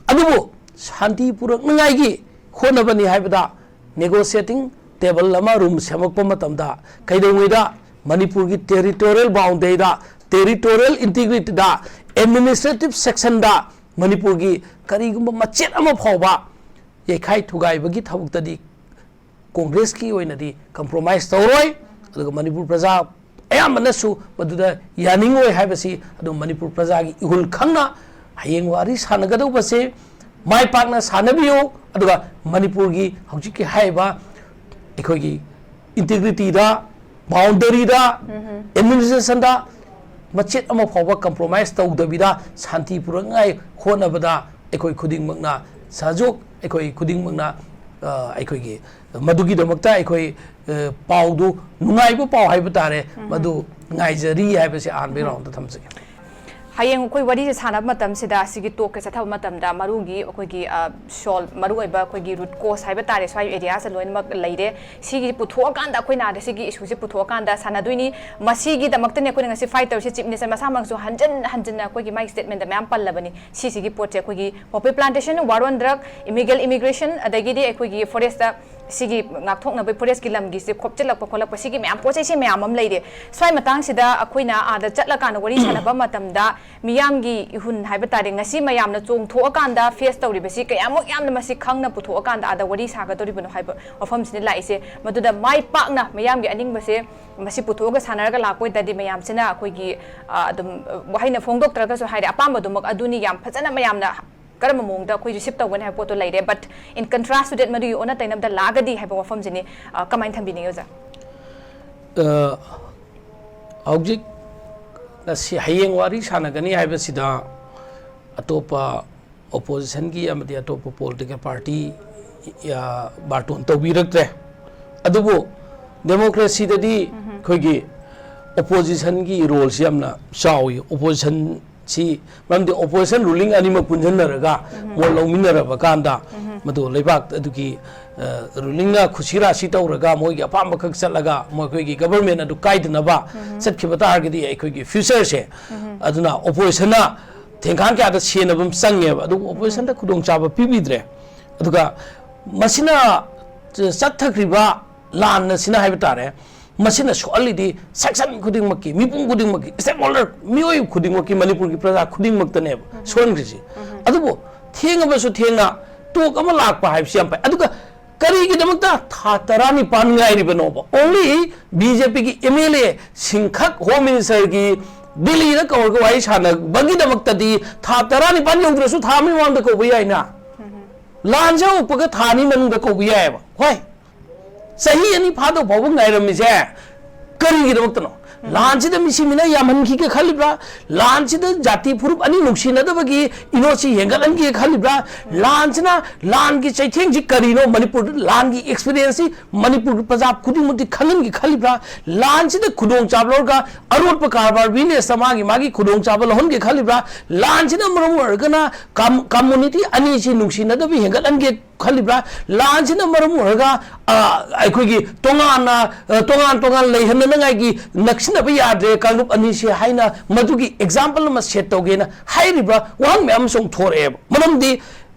ꯑꯗꯨꯕꯨ ꯁꯥꯟꯇꯤ ꯄꯨꯔꯛꯅꯉꯥꯏꯒꯤ ꯍꯣꯠꯅꯕꯅꯤ ꯍꯥꯏꯕꯗ negotiating table ꯑꯃ ꯔꯨꯝ ꯁꯦꯝꯃꯛꯄ ꯃꯇꯝꯗ ꯀꯩꯗꯧꯉꯩꯗ ꯃꯅꯤꯄꯨꯔꯒꯤ territorial boundaryꯗ, territorial integrityꯗ, administrative sectionꯗ ꯃꯅꯤꯄꯨꯔꯒꯤ ꯀꯔꯤꯒꯨꯝꯕ ꯃꯆꯦꯠ ꯑꯃ ꯐꯥꯎꯕ ꯌꯩꯈꯥꯏ ꯊꯨꯒꯥꯏꯕꯒꯤ ꯊꯕꯛꯇꯗꯤ ꯀꯣꯡꯒ꯭ꯔꯦꯁꯀꯤ ꯑꯣꯏꯅꯗꯤ compromise ꯇꯧꯔꯣꯏ꯫ ꯑꯗꯨꯒ ꯃꯅꯤꯄꯨꯔ ꯄ꯭ꯔꯖꯥ ꯑꯌꯥꯝꯕꯅꯁꯨ ꯃꯗꯨꯗ ꯌꯥꯅꯤꯡꯉꯣꯏ ꯍꯥꯏꯕꯁꯤ ꯑꯗꯨꯝ ꯃꯅꯤꯄꯨꯔ ꯄ꯭ꯔꯖꯥꯒꯤ ꯏꯍꯨꯜ ꯈꯪꯅ ꯍꯌꯦꯡ ꯋꯥꯔꯤ ꯁꯥꯟꯅꯒꯗꯧꯕꯁꯦ ꯃꯥꯏ ꯄꯥꯛꯅ ꯁꯥꯟꯅꯕꯤꯌꯨ꯫ ꯑꯗꯨꯒ ꯃꯅꯤꯄꯨꯔꯒꯤ ꯍꯧꯖꯤꯛꯀꯤ ꯍꯥꯏꯔꯤꯕ ꯑꯩꯈꯣꯏꯒꯤ integrityꯗ, boundaryꯗ, administrationꯗ ꯃꯆꯦꯠ ꯑꯃ ꯐꯥꯎꯕ compromise ꯇꯧꯗꯕꯤꯗ ꯁꯥꯟꯇꯤ ꯄꯨꯔꯛꯅꯉꯥꯏ ꯍꯣꯠꯅꯕꯗ ꯑꯩꯈꯣꯏ ꯈꯨꯗꯤꯡꯃꯛꯅ ꯁꯍꯖꯣꯛ, ꯑꯩꯈꯣꯏ ꯈꯨꯗꯤꯡꯃꯛꯅ, ꯑ, ꯑꯩꯈꯣꯏꯒꯤ ꯃꯗꯨꯒꯤꯗꯃꯛꯇ ꯑꯩꯈꯣꯏ, ꯑ, ꯄꯥꯎꯗꯨ, ꯅꯨꯡꯉꯥꯏꯕ ꯄꯥꯎ ꯍꯥꯏꯕ ꯇꯥꯔꯦ, ꯃꯗꯨ ꯉꯥꯏꯖꯔꯤ ꯍꯥꯏꯕꯁꯤ ꯑꯍꯥꯟꯕ roundꯗ ꯊꯝꯖꯒꯦ꯫ ꯍꯌꯦꯡ ꯑꯩꯈꯣꯏ ꯋꯥꯔꯤꯁꯦ ꯁꯥꯟꯅꯕ ꯃꯇꯝꯁꯤꯗ, ꯁꯤꯒꯤ talkꯁꯦ ꯆꯠꯊꯕ ꯃꯇꯝꯗ, ꯃꯔꯨꯒꯤ ꯑꯩꯈꯣꯏꯒꯤ, ꯑ, solve, ꯃꯔꯨꯑꯣꯏꯕ ꯑꯩꯈꯣꯏꯒꯤ root cause ꯍꯥꯏꯕ ꯇꯥꯔꯦ, ꯁ꯭ꯋꯥꯏ areaꯁꯦ ꯂꯣꯏꯅꯃꯛ ꯂꯩꯔꯦ꯫ ꯁꯤꯒꯤ ꯄꯨꯊꯣꯛꯑꯀꯥꯟꯗ ꯑꯩꯈꯣꯏꯅ ꯑꯥꯗ ꯁꯤꯒꯤ issueꯁꯦ ꯄꯨꯊꯣꯛꯑꯀꯥꯟꯗ ꯁꯥꯟꯅꯗꯣꯏꯅꯤ꯫ ꯃꯁꯤꯒꯤꯗꯃꯛꯇꯅꯦ ꯑꯩꯈꯣꯏꯅ ꯉꯁꯤ fight ꯇꯧꯔꯤꯁꯦ꯫ Chief Minister ꯃꯁꯥꯃꯛꯁꯨ ꯍꯟꯖꯤꯟ ꯍꯟꯖꯤꯟꯅ ꯑꯩꯈꯣꯏꯒꯤ ꯃꯥꯒꯤ statementꯗ ꯃꯌꯥꯝ ꯄꯜꯂꯕꯅꯤ꯫ ꯁꯤꯁꯤꯒꯤ ꯄꯣꯠꯁꯦ ꯑꯩꯈꯣꯏꯒꯤ poppy plantation, war on drug, illegal immigration, ꯑꯗꯒꯤꯗꯤ ꯑꯩꯈꯣꯏꯒꯤ forestꯇ ꯁꯤꯒꯤ ꯉꯥꯛꯊꯣꯛꯅꯕ forestꯀꯤ ꯂꯝꯒꯤꯁꯦ ꯈꯣꯞꯆꯤꯜꯂꯛꯄ ꯈꯣꯠꯂꯛꯄ, ꯁꯤꯒꯤ ꯃꯌꯥꯝ ꯄꯣꯠ ꯆꯩꯁꯦ ꯃꯌꯥꯝ ꯑꯃ ꯂꯩꯔꯦ꯫ ꯁ꯭ꯋꯥꯏ ꯃꯇꯥꯡꯁꯤꯗ ꯑꯩꯈꯣꯏꯅ ꯑꯥꯗ ꯆꯠꯂꯀꯥꯟꯗ ꯋꯥꯔꯤ ꯁꯥꯟꯅꯕ ꯃꯇꯝꯗ ꯃꯤꯌꯥꯝꯒꯤ ꯏꯍꯨꯟ ꯍꯥꯏꯕ ꯇꯥꯔꯦ, ꯉꯁꯤ ꯃꯌꯥꯝꯅ ꯆꯣꯡꯊꯣꯛꯑꯀꯥꯟꯗ face ꯇꯧꯔꯤꯕꯁꯤ ꯀꯌꯥꯃꯨꯛ ꯌꯥꯝꯅ ꯃꯁꯤ ꯈꯪꯅ ꯄꯨꯊꯣꯛꯑꯀꯥꯟꯗ ꯑꯥꯗ ꯋꯥꯔꯤ ꯁꯥꯒꯗꯧꯔꯤꯕꯅꯣ ꯍꯥꯏꯕ ꯋꯥꯐꯝꯁꯤꯅ ꯂꯥꯛꯏꯁꯦ꯫ ꯃꯗꯨꯗ ꯃꯥꯏ ꯄꯥꯛꯅ ꯃꯤꯌꯥꯝꯒꯤ ꯑꯅꯤꯡꯕꯁꯦ ꯃꯁꯤ ꯄꯨꯊꯣꯛꯑꯒ ꯁꯥꯟꯅꯔꯒ ꯂꯥꯛꯄ ꯑꯣꯏ ꯇꯥꯔꯗꯤ ꯃꯌꯥꯝꯁꯤꯅ ꯑꯩꯈꯣꯏꯒꯤ, ꯑ, ꯑꯗꯨꯝ, ꯑ, ꯋꯥꯍꯩꯅ ꯐꯣꯡꯗꯣꯛꯇ꯭ꯔꯒꯁꯨ ꯍꯥꯏꯗꯤ ꯑꯄꯥꯝꯕꯗꯨꯃꯛ ꯑꯗꯨꯅꯤ, ꯌꯥꯝ ꯐꯖꯅ ꯃꯌꯥꯝꯅ ꯀꯔꯝꯕ ꯃꯑꯣꯡꯗ ꯑꯩꯈꯣꯏꯁꯨ shift ꯇꯧꯒꯅꯤ ꯍꯥꯏꯕ ꯄꯣꯠꯇꯣ ꯂꯩꯔꯦ꯫ But in contrast to that, ꯃꯗꯨꯒꯤ ꯑꯣꯟꯅ ꯇꯩꯅꯕꯗ ꯂꯥꯛꯑꯒꯗꯤ ꯍꯥꯏꯕ ꯋꯥꯐꯝꯁꯤꯅꯤ, ꯑ, ꯀꯃꯥꯏꯅ ꯊꯝꯕꯤꯅꯤꯡꯉꯤ ꯑꯣꯖꯥ? ꯑ, ꯍꯧꯖꯤꯛ ꯉꯁꯤ ꯍꯌꯦꯡ ꯋꯥꯔꯤ ꯁꯥꯟꯅꯒꯅꯤ ꯍꯥꯏꯕꯁꯤꯗ ꯑꯇꯣꯞꯄ ꯑꯣꯄꯣꯖꯤꯁꯟꯒꯤ ꯑꯃꯗꯤ ꯑꯇꯣꯞꯄ ꯄꯣꯂꯤꯇꯤꯀꯦꯜ ꯄꯥꯔꯇꯤ ꯕꯥꯔꯇꯣꯟ ꯇꯧꯕꯤꯔꯛꯇ꯭ꯔꯦ꯫ ꯑꯗꯨꯕꯨ ꯗꯦꯃꯣꯀ꯭ꯔꯦꯁꯤꯗꯗꯤ ꯑꯩꯈꯣꯏꯒꯤ ꯑꯣꯄꯣꯖꯤꯁꯟꯒꯤ ꯔꯣꯜꯁꯤ ꯌꯥꯝꯅ ꯆꯥꯎꯏ꯫ ꯑꯣꯄꯣꯖꯤꯁꯟꯁꯤ, ꯃꯔꯝꯗꯤ ꯑꯣꯄꯣꯖꯤꯁꯟ ꯔꯨꯂꯤꯡ ꯑꯅꯤꯃꯛ ꯄꯨꯟꯁꯤꯟꯅꯔꯒ ꯃꯣꯠ ꯂꯧꯃꯤꯟꯅꯔꯕ ꯀꯥꯟꯗ, ꯃꯗꯨ ꯂꯩꯕꯥꯛ ꯑꯗꯨꯒꯤ ꯔꯨꯂꯤꯡꯅ ꯈꯨꯁꯤ ꯔꯥꯁꯤ ꯇꯧꯔꯒ ꯃꯣꯏꯒꯤ ꯑꯄꯥꯝꯕ ꯈꯛ ꯆꯠꯂꯒ ꯃꯈꯣꯏꯒꯤ ꯒꯕꯔꯃꯦꯟ ꯑꯗꯨ ꯀꯥꯏꯗꯅꯕ ꯆꯠꯈꯤꯕ ꯇꯥꯔꯒꯗꯤ ꯑꯩꯈꯣꯏꯒꯤ ꯐ꯭ꯌꯨꯆꯔꯁꯦ, ꯑꯗꯨꯅ ꯑꯣꯄꯣꯖꯤꯁꯟꯅ ꯊꯦꯡꯈꯥꯡ ꯀꯌꯥꯗ ꯁꯦꯟꯅꯕ ꯑꯃ ꯆꯪꯉꯦꯕ꯫ ꯑꯗꯨꯕꯨ ꯑꯣꯄꯣꯖꯤꯁꯟꯗ ꯈꯨꯗꯣꯡꯆꯥꯕ ꯄꯤꯕꯤꯗ꯭ꯔꯦ꯫ ꯑꯗꯨꯒ ꯃꯁꯤꯅ ꯆꯠꯊꯈ꯭ꯔꯤꯕ ꯂꯥꯟ ꯑꯁꯤꯅ ꯍꯥꯏꯕ ꯇꯥꯔꯦ, ꯃꯁꯤꯅ ꯁꯣꯛꯍꯜꯂꯤꯗꯤ ꯁꯦꯛꯁꯟ ꯈꯨꯗꯤꯡꯃꯛꯀꯤ, ꯃꯤꯄꯨꯝ ꯈꯨꯗꯤꯡꯃꯛꯀꯤ, ꯁ꯭ꯇꯦꯛꯍꯣꯜꯗꯔ, ꯃꯤꯑꯣꯏ ꯈꯨꯗꯤꯡꯃꯛꯀꯤ, ꯃꯅꯤꯄꯨꯔꯒꯤ ꯄ꯭ꯔꯖꯥ ꯈꯨꯗꯤꯡꯃꯛꯇꯅꯦꯕ ꯁꯣꯛꯍꯟꯈ꯭ꯔꯤꯁꯤ꯫ ꯑꯗꯨꯕꯨ ꯊꯦꯡꯉꯕꯁꯨ ꯊꯦꯡꯅ ꯇꯣꯛ ꯑꯃ ꯂꯥꯛꯄ ꯍꯥꯏꯕꯁꯤ ꯌꯥꯝ ꯐꯩ꯫ ꯑꯗꯨꯒ ꯀꯔꯤꯒꯤꯗꯃꯛꯇ ꯊꯥ ꯇꯔꯥꯅꯤꯄꯥꯟ ꯉꯥꯏꯔꯤꯕꯅꯣꯕ? ꯑꯣꯡꯂꯤ ꯕꯤ ꯖꯦ ꯄꯤꯒꯤ ꯑꯦꯝ ꯑꯦꯜ ꯑꯦꯁꯤꯡꯈꯛ ꯍꯣꯝ ꯃꯤꯅꯤꯁꯇꯔꯒꯤ ꯗꯤꯜꯂꯤꯗ ꯀꯧꯔꯒ ꯋꯥꯔꯤ ꯁꯥꯟꯅꯕꯒꯤꯗꯃꯛꯇꯗꯤ ꯊꯥ ꯇꯔꯥꯅꯤꯄꯥꯟ ꯌꯧꯗ꯭ꯔꯁꯨ ꯊꯥ ꯑꯃꯒꯤ ꯃꯃꯥꯡꯗ ꯀꯧꯕ ꯌꯥꯏꯅ꯫ ꯂꯥꯟꯁꯦ ꯍꯧꯔꯛꯄꯒ ꯊꯥ ꯑꯅꯤ ꯃꯅꯨꯡꯗ ꯀꯧꯕ ꯌꯥꯏꯑꯕ꯫ ꯍꯣꯏ, ꯆꯍꯤ ꯑꯅꯤ ꯐꯥꯗꯧ ꯐꯥꯎꯕ ꯉꯥꯏꯔꯝꯃꯤꯁꯦ ꯀꯔꯤꯒꯤꯗꯃꯛꯇꯅꯣ? ꯂꯥꯟꯁꯤꯗ ꯃꯤꯁꯤ ꯃꯤꯅ ꯌꯥꯝꯍꯟꯈꯤꯒꯦ ꯈꯜꯂꯤꯕ꯭ꯔꯥ? ꯂꯥꯟꯁꯤꯗ ꯖꯥꯇꯤ ꯐꯨꯔꯨꯞ ꯑꯅꯤ ꯅꯨꯡꯁꯤꯅꯗꯕꯒꯤ ꯏꯅꯣꯠꯁꯤ ꯍꯦꯟꯒꯠꯍꯟꯒꯦ ꯈꯜꯂꯤꯕ꯭ꯔꯥ? ꯂꯥꯟꯁꯤꯅ, ꯂꯥꯟꯒꯤ ꯆꯩꯊꯦꯡꯁꯤ ꯀꯔꯤꯅꯣ? ꯃꯅꯤꯄꯨꯔꯗ ꯂꯥꯟꯒꯤ ꯑꯦꯛꯁꯄꯤꯔꯤꯌꯦꯟꯁꯁꯤ ꯃꯅꯤꯄꯨꯔꯒꯤ ꯄ꯭ꯔꯖꯥ ꯈꯨꯗꯤꯡꯃꯛꯇꯤ ꯈꯪꯍꯟꯒꯦ ꯈꯜꯂꯤꯕ꯭ꯔꯥ? ꯂꯥꯟꯁꯤꯗ ꯈꯨꯗꯣꯡꯆꯥꯕ ꯂꯧꯔꯒ ꯑꯔꯣꯠꯄ ꯀꯔꯕꯥꯔ, ꯕꯤꯖꯤꯅꯦꯁꯇ ꯃꯥꯒꯤ ꯃꯥꯒꯤ ꯈꯨꯗꯣꯡꯆꯥꯕ ꯂꯧꯍꯟꯒꯦ ꯈꯜꯂꯤꯕ꯭ꯔꯥ? ꯂꯥꯟꯁꯤꯅ ꯃꯔꯝ ꯑꯣꯏꯔꯒꯅ ꯀꯝ-, ꯀꯝꯃꯨꯅꯤꯇꯤ ꯑꯅꯤꯁꯤ ꯅꯨꯡꯁꯤꯅꯗꯕ ꯍꯦꯟꯒꯠꯍꯟꯒꯦ ꯈꯜꯂꯤꯕ꯭ꯔꯥ? ꯂꯥꯟꯁꯤꯅ ꯃꯔꯝ ꯑꯣꯏꯔꯒ, ꯑ, ꯑꯩꯈꯣꯏꯒꯤ ꯇꯣꯉꯥꯟꯅ, ꯑ, ꯇꯣꯉꯥꯟ ꯇꯣꯉꯥꯟ ꯂꯩꯍꯟꯅꯅꯉꯥꯏꯒꯤ ꯅꯛꯁꯤꯟꯅꯕ ꯌꯥꯗ꯭ꯔꯦ ꯀꯥꯡꯂꯨꯞ ꯑꯅꯤꯁꯤ ꯍꯥꯏꯅ ꯃꯗꯨꯒꯤ ꯑꯦꯛꯖꯥꯝꯄꯜ ꯑꯃ ꯁꯦꯠ ꯇꯧꯒꯦꯅ ꯍꯥꯏꯔꯤꯕ꯭ꯔꯥ? ꯋꯥꯍꯪ ꯃꯌꯥꯝ ꯑꯃꯁꯨ ꯑꯃꯨꯛ ꯊꯣꯔꯛꯑꯦꯕ꯫ ꯃꯔꯝꯗꯤ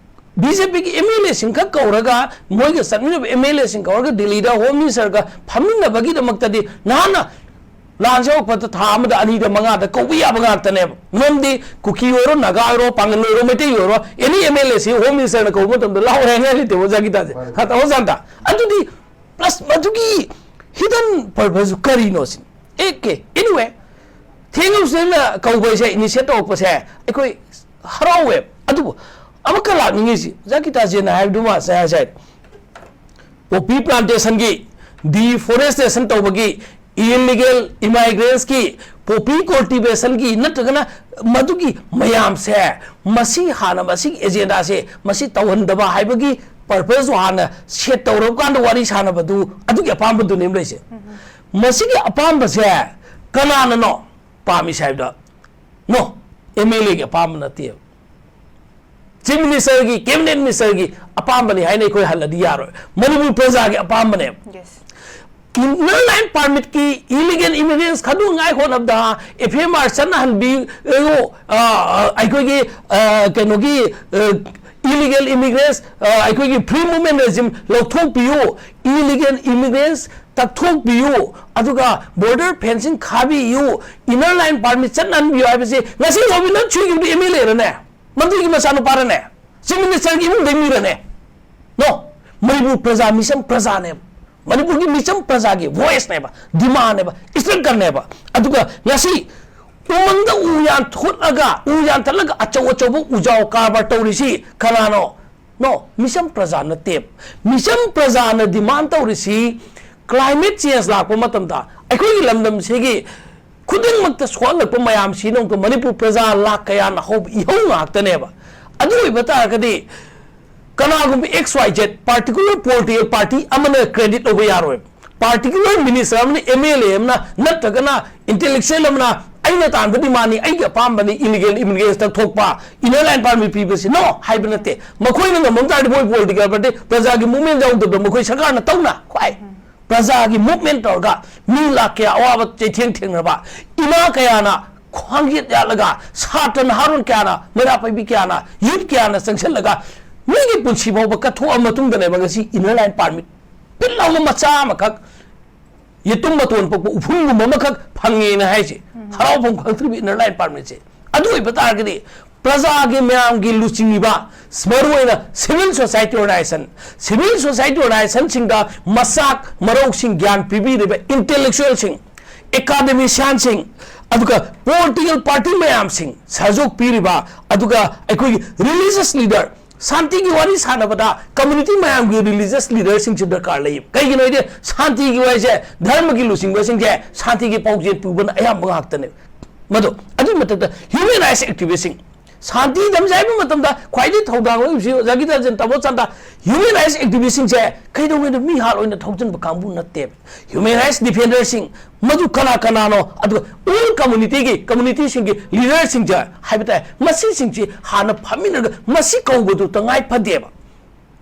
ꯕꯤ ꯖꯦ ꯄꯤꯒꯤ ꯑꯦꯝ ꯑꯦꯜ ꯑꯦꯁꯤꯡꯈꯛ ꯀꯧꯔꯒ, ꯃꯣꯏꯒ ꯆꯠꯃꯤꯟꯅꯕ ꯑꯦꯝ ꯑꯦꯜ ꯑꯦꯁꯤꯡ ꯀꯧꯔꯒ ꯗꯤꯜꯂꯤꯗ ꯍꯣꯝ ꯃꯤꯅꯤꯁꯇꯔꯒ ꯐꯝꯃꯤꯟꯅꯕꯒꯤꯗꯃꯛꯇꯗꯤ ꯅꯍꯥꯟꯅ ꯂꯥꯟꯁꯦ ꯍꯧꯔꯛꯄꯗ ꯊꯥ ꯑꯃꯗ ꯑꯅꯤꯗ ꯃꯉꯥꯗ ꯀꯧꯕ ꯌꯥꯕ ꯉꯥꯛꯇꯅꯦꯕ꯫ ꯃꯔꯝꯗꯤ ꯀꯨꯀꯤ ꯑꯣꯏꯔꯣ, ꯅꯥꯒꯥ ꯑꯣꯏꯔꯣ, ꯄꯥꯡꯒꯜ ꯑꯣꯏꯔꯣ, ꯃꯩꯇꯩ ꯑꯣꯏꯔꯣ, ꯑꯦꯅꯤ ꯑꯦꯝ ꯑꯦꯜ ꯑꯦꯁꯤ ꯍꯣꯝ ꯃꯤꯅꯤꯁꯇꯔꯅ ꯀꯧꯕ ꯃꯇꯝꯗ ꯂꯥꯛꯑꯣ ꯍꯥꯏꯅꯤꯡꯉꯥꯏ ꯂꯩꯇꯦꯕ, ꯑꯣꯖꯥ ꯒꯤꯇꯥꯁꯦ꯫ ꯃꯥꯅꯤ꯫ ꯅꯠꯇ꯭ꯔꯥ, ꯑꯣꯖꯥ ꯑꯝꯇ? ꯑꯗꯨꯗꯤ ꯄ꯭ꯂꯁ ꯃꯗꯨꯒꯤ ꯍꯤꯗꯟ ꯄꯔꯄꯁꯁꯨ ꯀꯔꯤꯅꯣ ꯁꯤꯅꯤ꯫ ꯑꯦ ꯀꯦ, ꯑꯦꯅꯤꯋꯦ, ꯊꯦꯡꯉꯕꯁꯨ ꯊꯦꯡꯅ ꯀꯧꯕ ꯍꯥꯏꯁꯦ, ꯏꯅꯤꯁꯤꯌꯦꯠ ꯇꯧꯔꯛꯄꯁꯦ ꯑꯩꯈꯣꯏ ꯍꯔꯥꯎꯋꯦꯕ꯫ ꯑꯗꯨꯕꯨ ꯑꯃꯈꯛ ꯂꯥꯛꯅꯤꯡꯉꯤꯁꯤ, ꯑꯣꯖꯥ ꯒꯤꯇꯥꯖꯦꯟꯅ ꯍꯥꯏꯕꯗꯨꯃ ꯉꯁꯥꯏ ꯍꯥꯏꯁꯦ, ꯄꯣꯄꯤ ꯄ꯭ꯂꯥꯟꯇꯦꯁꯟꯒꯤ, ꯗꯤꯐꯣꯔꯦꯁꯇꯦꯁꯟ ꯇꯧꯕꯒꯤ, ꯏꯂꯤꯒꯦꯜ ꯏꯃꯥꯏꯒ꯭ꯔꯦꯟꯁꯀꯤ ꯄꯣꯄꯤ ꯀꯜꯇꯤꯚꯦꯁꯟꯒꯤ ꯅꯠꯇ꯭ꯔꯒꯅ ꯃꯗꯨꯒꯤ ꯃꯌꯥꯝꯁꯦ, ꯃꯁꯤ ꯍꯥꯟꯅ ꯃꯁꯤꯒꯤ ꯑꯦꯖꯦꯟꯗꯥꯁꯦ ꯃꯁꯤ ꯇꯧꯍꯟꯗꯕ ꯍꯥꯏꯕꯒꯤ ꯄꯔꯄꯁꯇꯣ ꯍꯥꯟꯅ ꯁꯦꯠ ꯇꯧꯔꯕ ꯀꯥꯟꯗ ꯋꯥꯔꯤ ꯁꯥꯟꯅꯕꯗꯨ, ꯑꯗꯨꯒꯤ ꯑꯄꯥꯝꯕꯗꯨꯅꯦꯕ ꯂꯩꯁꯦ꯫ ꯃꯁꯤꯒꯤ ꯑꯄꯥꯝꯕꯁꯦ ꯀꯅꯥꯅꯅꯣ ꯄꯥꯝꯃꯤꯁꯦ ꯍꯥꯏꯕꯗ, ꯅꯣ, ꯑꯦꯝ ꯑꯦꯜ ꯑꯦꯒꯤ ꯑꯄꯥꯝꯕ ꯅꯠꯇꯦꯕ꯫ ꯆꯤꯐ ꯃꯤꯅꯤꯁꯇꯔꯒꯤ, ꯀꯦꯕꯤꯅꯦꯠ ꯃꯤꯅꯤꯁꯇꯔꯒꯤ ꯑꯄꯥꯝꯕꯅꯤ ꯍꯥꯏꯅ ꯑꯩꯈꯣꯏ ꯍꯜꯂꯗꯤ ꯌꯥꯔꯣꯏ꯫ ꯃꯅꯤꯄꯨꯔ ꯄ꯭ꯔꯖꯥꯒꯤ ꯑꯄꯥꯝꯕꯅꯦꯕ꯫ Yes. ꯏꯅꯔ ꯂꯥꯏꯟ ꯄꯥꯔꯃꯤꯠꯀꯤ ꯏꯂꯤꯒꯦꯜ ꯏꯃꯤꯒ꯭ꯔꯦꯟꯁ ꯈꯟꯗꯣꯛꯅꯉꯥꯏ ꯍꯣꯠꯅꯕꯗ ꯑꯦꯐ ꯑꯦꯝ ꯑꯥꯔ ꯆꯠꯅꯍꯟꯕꯤꯌꯨ, ꯑ, ꯑ, ꯑꯩꯈꯣꯏꯒꯤ, ꯑ, ꯀꯩꯅꯣꯒꯤ, ꯑ, ꯏꯂꯤꯒꯦꯜ ꯏꯃꯤꯒ꯭ꯔꯦꯟꯁ, ꯑ, ꯑꯩꯈꯣꯏꯒꯤ ꯐ꯭ꯔꯤ ꯃꯨꯚꯃꯦꯟ ꯔꯦꯖꯤꯝ ꯂꯧꯊꯣꯛꯄꯤꯌꯨ, ꯏꯂꯤꯒꯦꯜ ꯏꯃꯤꯒ꯭ꯔꯦꯟꯁ ꯇꯛꯊꯣꯛꯄꯤꯌꯨ, ꯑꯗꯨꯒ ꯕꯣꯔꯗꯔ ꯐꯦꯟꯁꯤꯡ ꯈꯥꯕꯤꯌꯨ, ꯏꯅꯔ ꯂꯥꯏꯟ ꯄꯥꯔꯃꯤꯠ ꯆꯠꯅꯍꯟꯕꯤꯌꯨ ꯍꯥꯏꯕꯁꯤ ꯉꯁꯤ ꯔꯣꯕꯤꯟꯗ꯭ꯔꯅꯥꯊ ꯁꯣꯏꯈꯤꯕꯗꯨ ꯑꯦꯝ ꯑꯦꯜ ꯑꯦꯔꯅꯦ? ꯃꯟꯇ꯭ꯔꯤꯒꯤ ꯃꯆꯥꯅꯨꯄꯥꯔꯅꯦ? ꯆꯤꯐ ꯃꯤꯅꯤꯁꯇꯔꯒꯤ ꯏꯃꯨꯡꯗꯩ ꯃꯤꯔꯅꯦ? ꯅꯣ꯫ ꯃꯅꯤꯄꯨꯔ ꯄ꯭ꯔꯖꯥ, ꯃꯤꯆꯝ ꯄ꯭ꯔꯖꯥꯅꯦꯕ꯫ ꯃꯅꯤꯄꯨꯔꯒꯤ ꯃꯤꯆꯝ ꯄ꯭ꯔꯖꯥꯒꯤ ꯚꯣꯏꯁꯅꯦꯕ, ꯗꯤꯃꯥꯟꯅꯦꯕ, ꯏꯁꯇ꯭ꯔꯒꯜꯅꯦꯕ꯫ ꯑꯗꯨꯒ ꯉꯁꯤ ꯎꯃꯪꯗ ꯎ ꯌꯥꯟꯊꯠꯂꯒ, ꯎ ꯌꯥꯟꯊꯠꯂꯒ ꯑꯆꯧ ꯑꯆꯧꯕ ꯎꯖꯥꯎ ꯀꯔꯕꯥꯔ ꯇꯧꯔꯤꯁꯤ ꯀꯅꯥꯅꯣ? ꯅꯣ, ꯃꯤꯆꯝ ꯄ꯭ꯔꯖꯥ ꯅꯠꯇꯦ꯫ ꯃꯤꯆꯝ ꯄ꯭ꯔꯖꯥꯅ ꯗꯤꯃꯥꯟ ꯇꯧꯔꯤꯁꯤ, ꯀ꯭ꯂꯥꯏꯃꯦꯠ ꯆꯦꯟꯖ ꯂꯥꯛꯄ ꯃꯇꯝꯗ ꯑꯩꯈꯣꯏꯒꯤ ꯂꯝꯗꯝꯁꯤꯒꯤ ꯈꯨꯗꯤꯡꯃꯛꯇ ꯁꯣꯛꯍꯜꯂꯛꯄ ꯃꯌꯥꯝꯁꯤꯅ ꯑꯃꯨꯛꯀ ꯃꯅꯤꯄꯨꯔ ꯄ꯭ꯔꯖꯥ ꯂꯥꯛ ꯀꯌꯥꯅ ꯍꯧꯕ ꯏꯍꯧ ꯉꯥꯛꯇꯅꯦꯕ꯫ ꯑꯗꯨ ꯑꯣꯏꯕ ꯇꯥꯔꯒꯗꯤ ꯀꯅꯥꯒꯨꯝꯕ X Y Z particular political party ꯑꯃꯅ credit ꯂꯧꯕ ꯌꯥꯔꯣꯏꯕ꯫ Particular minister ꯑꯃꯅ, M L A ꯑꯃꯅ, ꯅꯠꯇ꯭ꯔꯒꯅ intellectual ꯑꯃꯅ "ꯑꯩꯅ ꯇꯥꯟꯕ demand ꯅꯤ, ꯑꯩꯒꯤ ꯑꯄꯥꯝꯕꯅꯤ, ꯏꯂꯤꯒꯦꯜ ꯏꯃꯤꯒ꯭ꯔꯦꯟꯁ ꯇꯛꯊꯣꯛꯄ, ꯏꯅꯔ ꯂꯥꯏꯟ ꯄꯥꯔꯃꯤꯠ ꯄꯤꯕꯁꯤ ꯅꯣ" ꯍꯥꯏꯕ ꯅꯠꯇꯦ꯫ ꯃꯈꯣꯏꯅ ꯉꯝꯃꯝ ꯇꯥꯔꯗꯤ ꯃꯣꯏ ꯄꯣꯂꯤꯇꯤꯀꯦꯜ ꯄꯥꯔꯇꯤ, ꯄ꯭ꯔꯖꯥꯒꯤ ꯃꯨꯚꯃꯦꯟ ꯌꯥꯎꯗꯕꯗ ꯃꯈꯣꯏ ꯁꯔꯀꯥꯔꯅ ꯇꯧꯅ ꯈ꯭ꯋꯥꯏ ꯄ꯭ꯔꯖꯥꯒꯤ ꯃꯨꯚꯃꯦꯟ ꯇꯧꯔꯒ ꯃꯤ ꯂꯥꯛ ꯀꯌꯥ ꯑꯋꯥꯕ ꯆꯩꯊꯦꯡ ꯊꯦꯡꯅꯔꯕ, ꯏꯃꯥ ꯀꯌꯥꯅ ꯈ꯭ꯋꯥꯡ ꯌꯦꯠ ꯌꯥꯠꯂꯒ, ꯁꯥꯇ꯭ꯔ ꯅꯍꯥꯔꯣꯟ ꯀꯌꯥꯅ, ꯃꯩꯔꯥ ꯄꯥꯏꯕꯤ ꯀꯌꯥꯅ, ꯌꯨꯠ ꯀꯌꯥꯅ ꯆꯪꯁꯤꯜꯂꯒ ꯃꯤꯒꯤ ꯄꯨꯟꯁꯤ ꯐꯥꯎꯕ ꯀꯠꯊꯣꯛꯑ ꯃꯇꯨꯡꯗꯅꯦꯕ ꯉꯁꯤ ꯏꯅꯔ ꯂꯥꯏꯟ ꯄꯥꯔꯃꯤꯠ ꯄꯤꯛ ꯂꯥꯎꯕ ꯃꯆꯥ ꯑꯃꯈꯛ, ꯌꯦꯇꯨꯝ ꯃꯇꯣꯟ ꯄꯣꯛꯄ ꯎꯐꯨꯟꯒꯨꯝꯕ ꯑꯃꯈꯛ ꯐꯪꯉꯦꯅ ꯍꯥꯏꯁꯦ꯫ ꯍꯔꯥꯎꯐꯝ ꯈꯪꯗ꯭ꯔꯤꯕ ꯏꯅꯔ ꯂꯥꯏꯟ ꯄꯥꯔꯃꯤꯠꯁꯦ꯫ ꯑꯗꯨ ꯑꯣꯏꯕ ꯇꯥꯔꯒꯗꯤ ꯄ꯭ꯔꯖꯥꯒꯤ ꯃꯌꯥꯝꯒꯤ ꯂꯨꯆꯤꯡꯉꯤꯕ, ꯃꯔꯨꯑꯣꯏꯅ civil society organization, civil society organization ꯁꯤꯡꯗ ꯃꯆꯥꯛ ꯃꯔꯧꯁꯤꯡ ꯒ꯭ꯌꯥꯟ ꯄꯤꯕꯤꯔꯤꯕ intellectual ꯁꯤꯡ, academician ꯁꯤꯡ, ꯑꯗꯨꯒ political party ꯃꯌꯥꯝꯁꯤꯡ ꯁꯍꯖꯣꯛ ꯄꯤꯔꯤꯕ, ꯑꯗꯨꯒ ꯑꯩꯈꯣꯏꯒꯤ religious leader, ꯁꯥꯟꯇꯤꯒꯤ ꯋꯥꯔꯤ ꯁꯥꯟꯅꯕꯗ community ꯃꯌꯥꯝꯒꯤ religious leaderꯁꯤꯡꯁꯨ ꯗꯔꯀꯥꯔ ꯂꯩ꯫ ꯀꯩꯒꯤꯅꯣ ꯍꯥꯏꯗꯤ ꯁꯥꯟꯇꯤꯒꯤ ꯋꯥꯔꯤꯁꯦ, ꯙꯔꯃꯒꯤ ꯂꯨꯆꯤꯡꯕꯁꯤꯡꯁꯦ ꯁꯥꯟꯇꯤꯒꯤ ꯄꯥꯎꯖꯦꯜ ꯄꯨꯕꯅ ꯑꯌꯥꯝꯕ ꯉꯥꯛꯇꯅꯦ꯫ ꯃꯗꯨ ꯑꯗꯨꯒꯤ ꯃꯊꯛꯇ human rights activistꯁꯤꯡ, ꯁꯥꯟꯇꯤ ꯗꯝꯁꯦ ꯍꯥꯏꯕ ꯃꯇꯝꯗ ꯈ꯭ꯋꯥꯏꯗꯒꯤ ꯊꯧꯗꯥꯡ ꯂꯧꯔꯤꯕꯁꯤ ꯑꯣꯖꯥ ꯒꯤꯇꯥꯆꯟ, ꯇꯥꯃꯣ ꯆꯥꯟꯗ, human rights activistꯁꯤꯡꯁꯦ ꯀꯩꯗꯧꯉꯩꯗ ꯃꯤ ꯍꯥꯠ ꯑꯣꯏꯅ ꯊꯧꯖꯤꯟꯕ ꯀꯥꯡꯕꯨ ꯅꯠꯇꯦꯕ꯫ Human rights defenderꯁꯤꯡ, ꯃꯗꯨ ꯀꯅꯥ ꯀꯅꯥꯅꯣ? ꯑꯗꯨꯒ all communityꯒꯤ, communityꯁꯤꯡꯒꯤ leaderꯁꯤꯡꯁꯦ ꯍꯥꯏꯕ ꯇꯥꯏ, ꯃꯁꯤꯁꯤꯡꯁꯤ ꯍꯥꯟꯅ ꯐꯝꯃꯤꯟꯅꯔꯒ ꯃꯁꯤ ꯀꯧꯕꯗꯨ ꯇꯉꯥꯏ ꯐꯗꯦꯕ꯫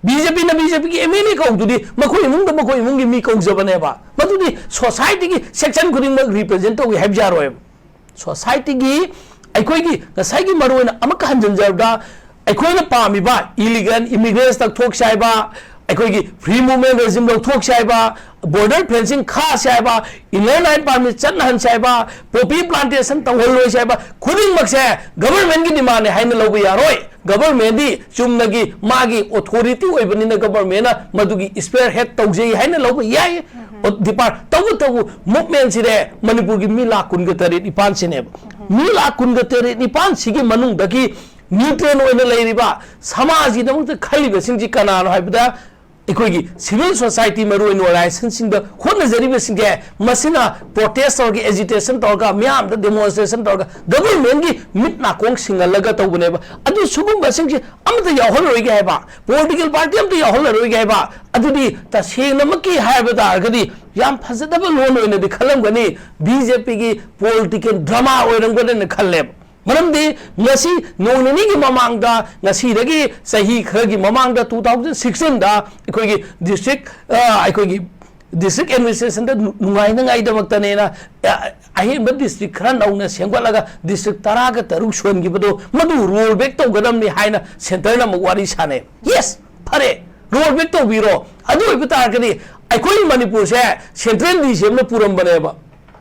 ꯕꯤ ꯖꯦ ꯄꯤꯅ ꯕꯤ ꯖꯦ ꯄꯤꯒꯤ ꯑꯦꯝ ꯑꯦꯜ ꯑꯦ ꯀꯧꯕꯗꯨꯗꯤ ꯃꯈꯣꯏ ꯏꯃꯨꯡꯗ ꯃꯈꯣꯏ ꯏꯃꯨꯡꯒꯤ ꯃꯤ ꯀꯧꯖꯕꯅꯦꯕ꯫ ꯃꯗꯨꯗꯤ societyꯒꯤ section ꯈꯨꯗꯤꯡꯃꯛ represent ꯇꯧꯏ ꯍꯥꯏꯕ ꯌꯥꯔꯣꯏꯕ꯫ Societyꯒꯤ, ꯑꯩꯈꯣꯏꯒꯤ ꯉꯁꯥꯏꯒꯤ ꯃꯔꯨꯑꯣꯏꯅ ꯑꯃꯨꯛꯀ ꯍꯟꯖꯤꯟꯖꯔꯕꯗ, ꯑꯩꯈꯣꯏꯅ ꯄꯥꯝꯃꯤꯕ illegal immigrants ꯂꯧꯊꯣꯛꯁꯦ ꯍꯥꯏꯕ, ꯑꯩꯈꯣꯏꯒꯤ free movement regime ꯂꯧꯊꯣꯛꯁꯦ ꯍꯥꯏꯕ, border fencing ꯈꯥꯁꯦ ꯍꯥꯏꯕ, inner line permit ꯆꯠꯅꯍꯟꯁꯦ ꯍꯥꯏꯕ, poppy plantation ꯇꯧꯍꯜꯂꯣꯏꯁꯦ ꯍꯥꯏꯕ ꯈꯨꯗꯤꯡꯃꯛꯁꯦ governmentꯀꯤ demandꯅꯦ ꯍꯥꯏꯅ ꯂꯧꯕ ꯌꯥꯔꯣꯏ꯫ Governmentꯗꯤ ꯆꯨꯝꯅꯒꯤ ꯃꯥꯒꯤ authority ꯑꯣꯏꯕꯅꯤꯅ governmentꯅ ꯃꯗꯨꯒꯤ spearhead ꯇꯧꯖꯩ ꯍꯥꯏꯅ ꯂꯧꯕ ꯌꯥꯏ꯫ ꯑꯣ, depart ꯇꯧꯕꯇꯕꯨ movementꯁꯤꯗ ꯃꯅꯤꯄꯨꯔꯒꯤ ꯃꯤ ꯂꯥꯈ ꯀꯨꯟꯒ ꯇꯔꯦꯠ ꯅꯤꯄꯥꯟꯁꯤꯅꯦꯕ꯫ ꯃꯤ ꯂꯥꯈ ꯀꯨꯟꯒ ꯇꯔꯦꯠ ꯅꯤꯄꯥꯟꯁꯤꯒꯤ ꯃꯅꯨꯡꯗꯒꯤ neutral ꯑꯣꯏꯅ ꯂꯩꯔꯤꯕ ꯁꯃꯥꯖꯒꯤꯗꯃꯛꯇ ꯈꯜꯂꯤꯕꯁꯤꯡꯁꯤ ꯀꯅꯥꯅꯣ ꯍꯥꯏꯕꯗ, ꯑꯩꯈꯣꯏꯒꯤ civil society ꯃꯔꯨꯑꯣꯏꯅ organizationꯁꯤꯡꯗ ꯍꯣꯠꯅꯖꯔꯤꯕꯁꯤꯡꯁꯦ, ꯃꯁꯤꯅ protest ꯇꯧꯔꯒ, agitation ꯇꯧꯔꯒ, ꯃꯤꯌꯥꯝꯗ demonstration ꯇꯧꯔꯒ governmentꯀꯤ ꯃꯤꯠ ꯅꯥꯀꯣꯡ ꯁꯤꯡꯍꯜꯂꯒ ꯇꯧꯕꯅꯦꯕ꯫ ꯑꯗꯨ ꯁꯤꯒꯨꯝꯕꯁꯤꯡꯁꯦ ꯑꯃꯠꯇ ꯌꯥꯎꯍꯜꯂꯔꯣꯏꯒꯦ ꯍꯥꯏꯕ, political party ꯑꯃꯠꯇ ꯌꯥꯎꯍꯜꯂꯔꯣꯏꯒꯦ ꯍꯥꯏꯕ, ꯑꯗꯨꯗꯤ ꯇꯁꯦꯡꯅꯃꯛꯀꯤ ꯍꯥꯏꯕ ꯇꯥꯔꯒꯗꯤ ꯌꯥꯝ ꯐꯖꯗꯕ ꯂꯣꯟ ꯑꯣꯏꯅꯗꯤ ꯈꯜꯂꯝꯒꯅꯤ, ꯕꯤ ꯖꯦ ꯄꯤꯒꯤ political drama ꯑꯣꯏꯔꯝꯒꯅꯤꯅ ꯈꯜꯂꯦꯕ꯫ ꯃꯔꯝꯗꯤ ꯉꯁꯤ ꯅꯣꯡ ꯅꯤꯅꯤꯒꯤ ꯃꯃꯥꯡꯗ, ꯉꯁꯤꯗꯒꯤ ꯆꯍꯤ ꯈꯔꯒꯤ ꯃꯃꯥꯡꯗ, two thousand sixteenꯗ ꯑꯩꯈꯣꯏꯒꯤ district, ꯑ, ꯑꯩꯈꯣꯏꯒꯤ district administrationꯗ ꯅꯨ-, ꯅꯨꯡꯉꯥꯏꯅꯉꯥꯏꯗꯃꯛꯇꯅꯦꯅ, ꯑ, ꯑꯍꯦꯟꯕ district ꯈꯔ ꯅꯧꯅ ꯁꯦꯝꯒꯠꯂꯒ district ꯇꯔꯥꯒ ꯇꯔꯨꯛ ꯁꯣꯟꯈꯤꯕꯗꯣ, ꯃꯗꯨ roll back ꯇꯧꯒꯗꯕꯅꯤ ꯍꯥꯏꯅ centreꯅ ꯑꯃꯨꯛ ꯋꯥꯔꯤ ꯁꯥꯟꯅꯩ꯫ Yes, ꯐꯔꯦ, roll back ꯇꯧꯕꯤꯔꯣ꯫ ꯑꯗꯨ ꯑꯣꯏꯕ ꯇꯥꯔꯒꯗꯤ ꯑꯩꯈꯣꯏ ꯃꯅꯤꯄꯨꯔꯁꯦ central D C Mꯅ ꯄꯨꯔꯝꯕꯅꯦꯕ꯫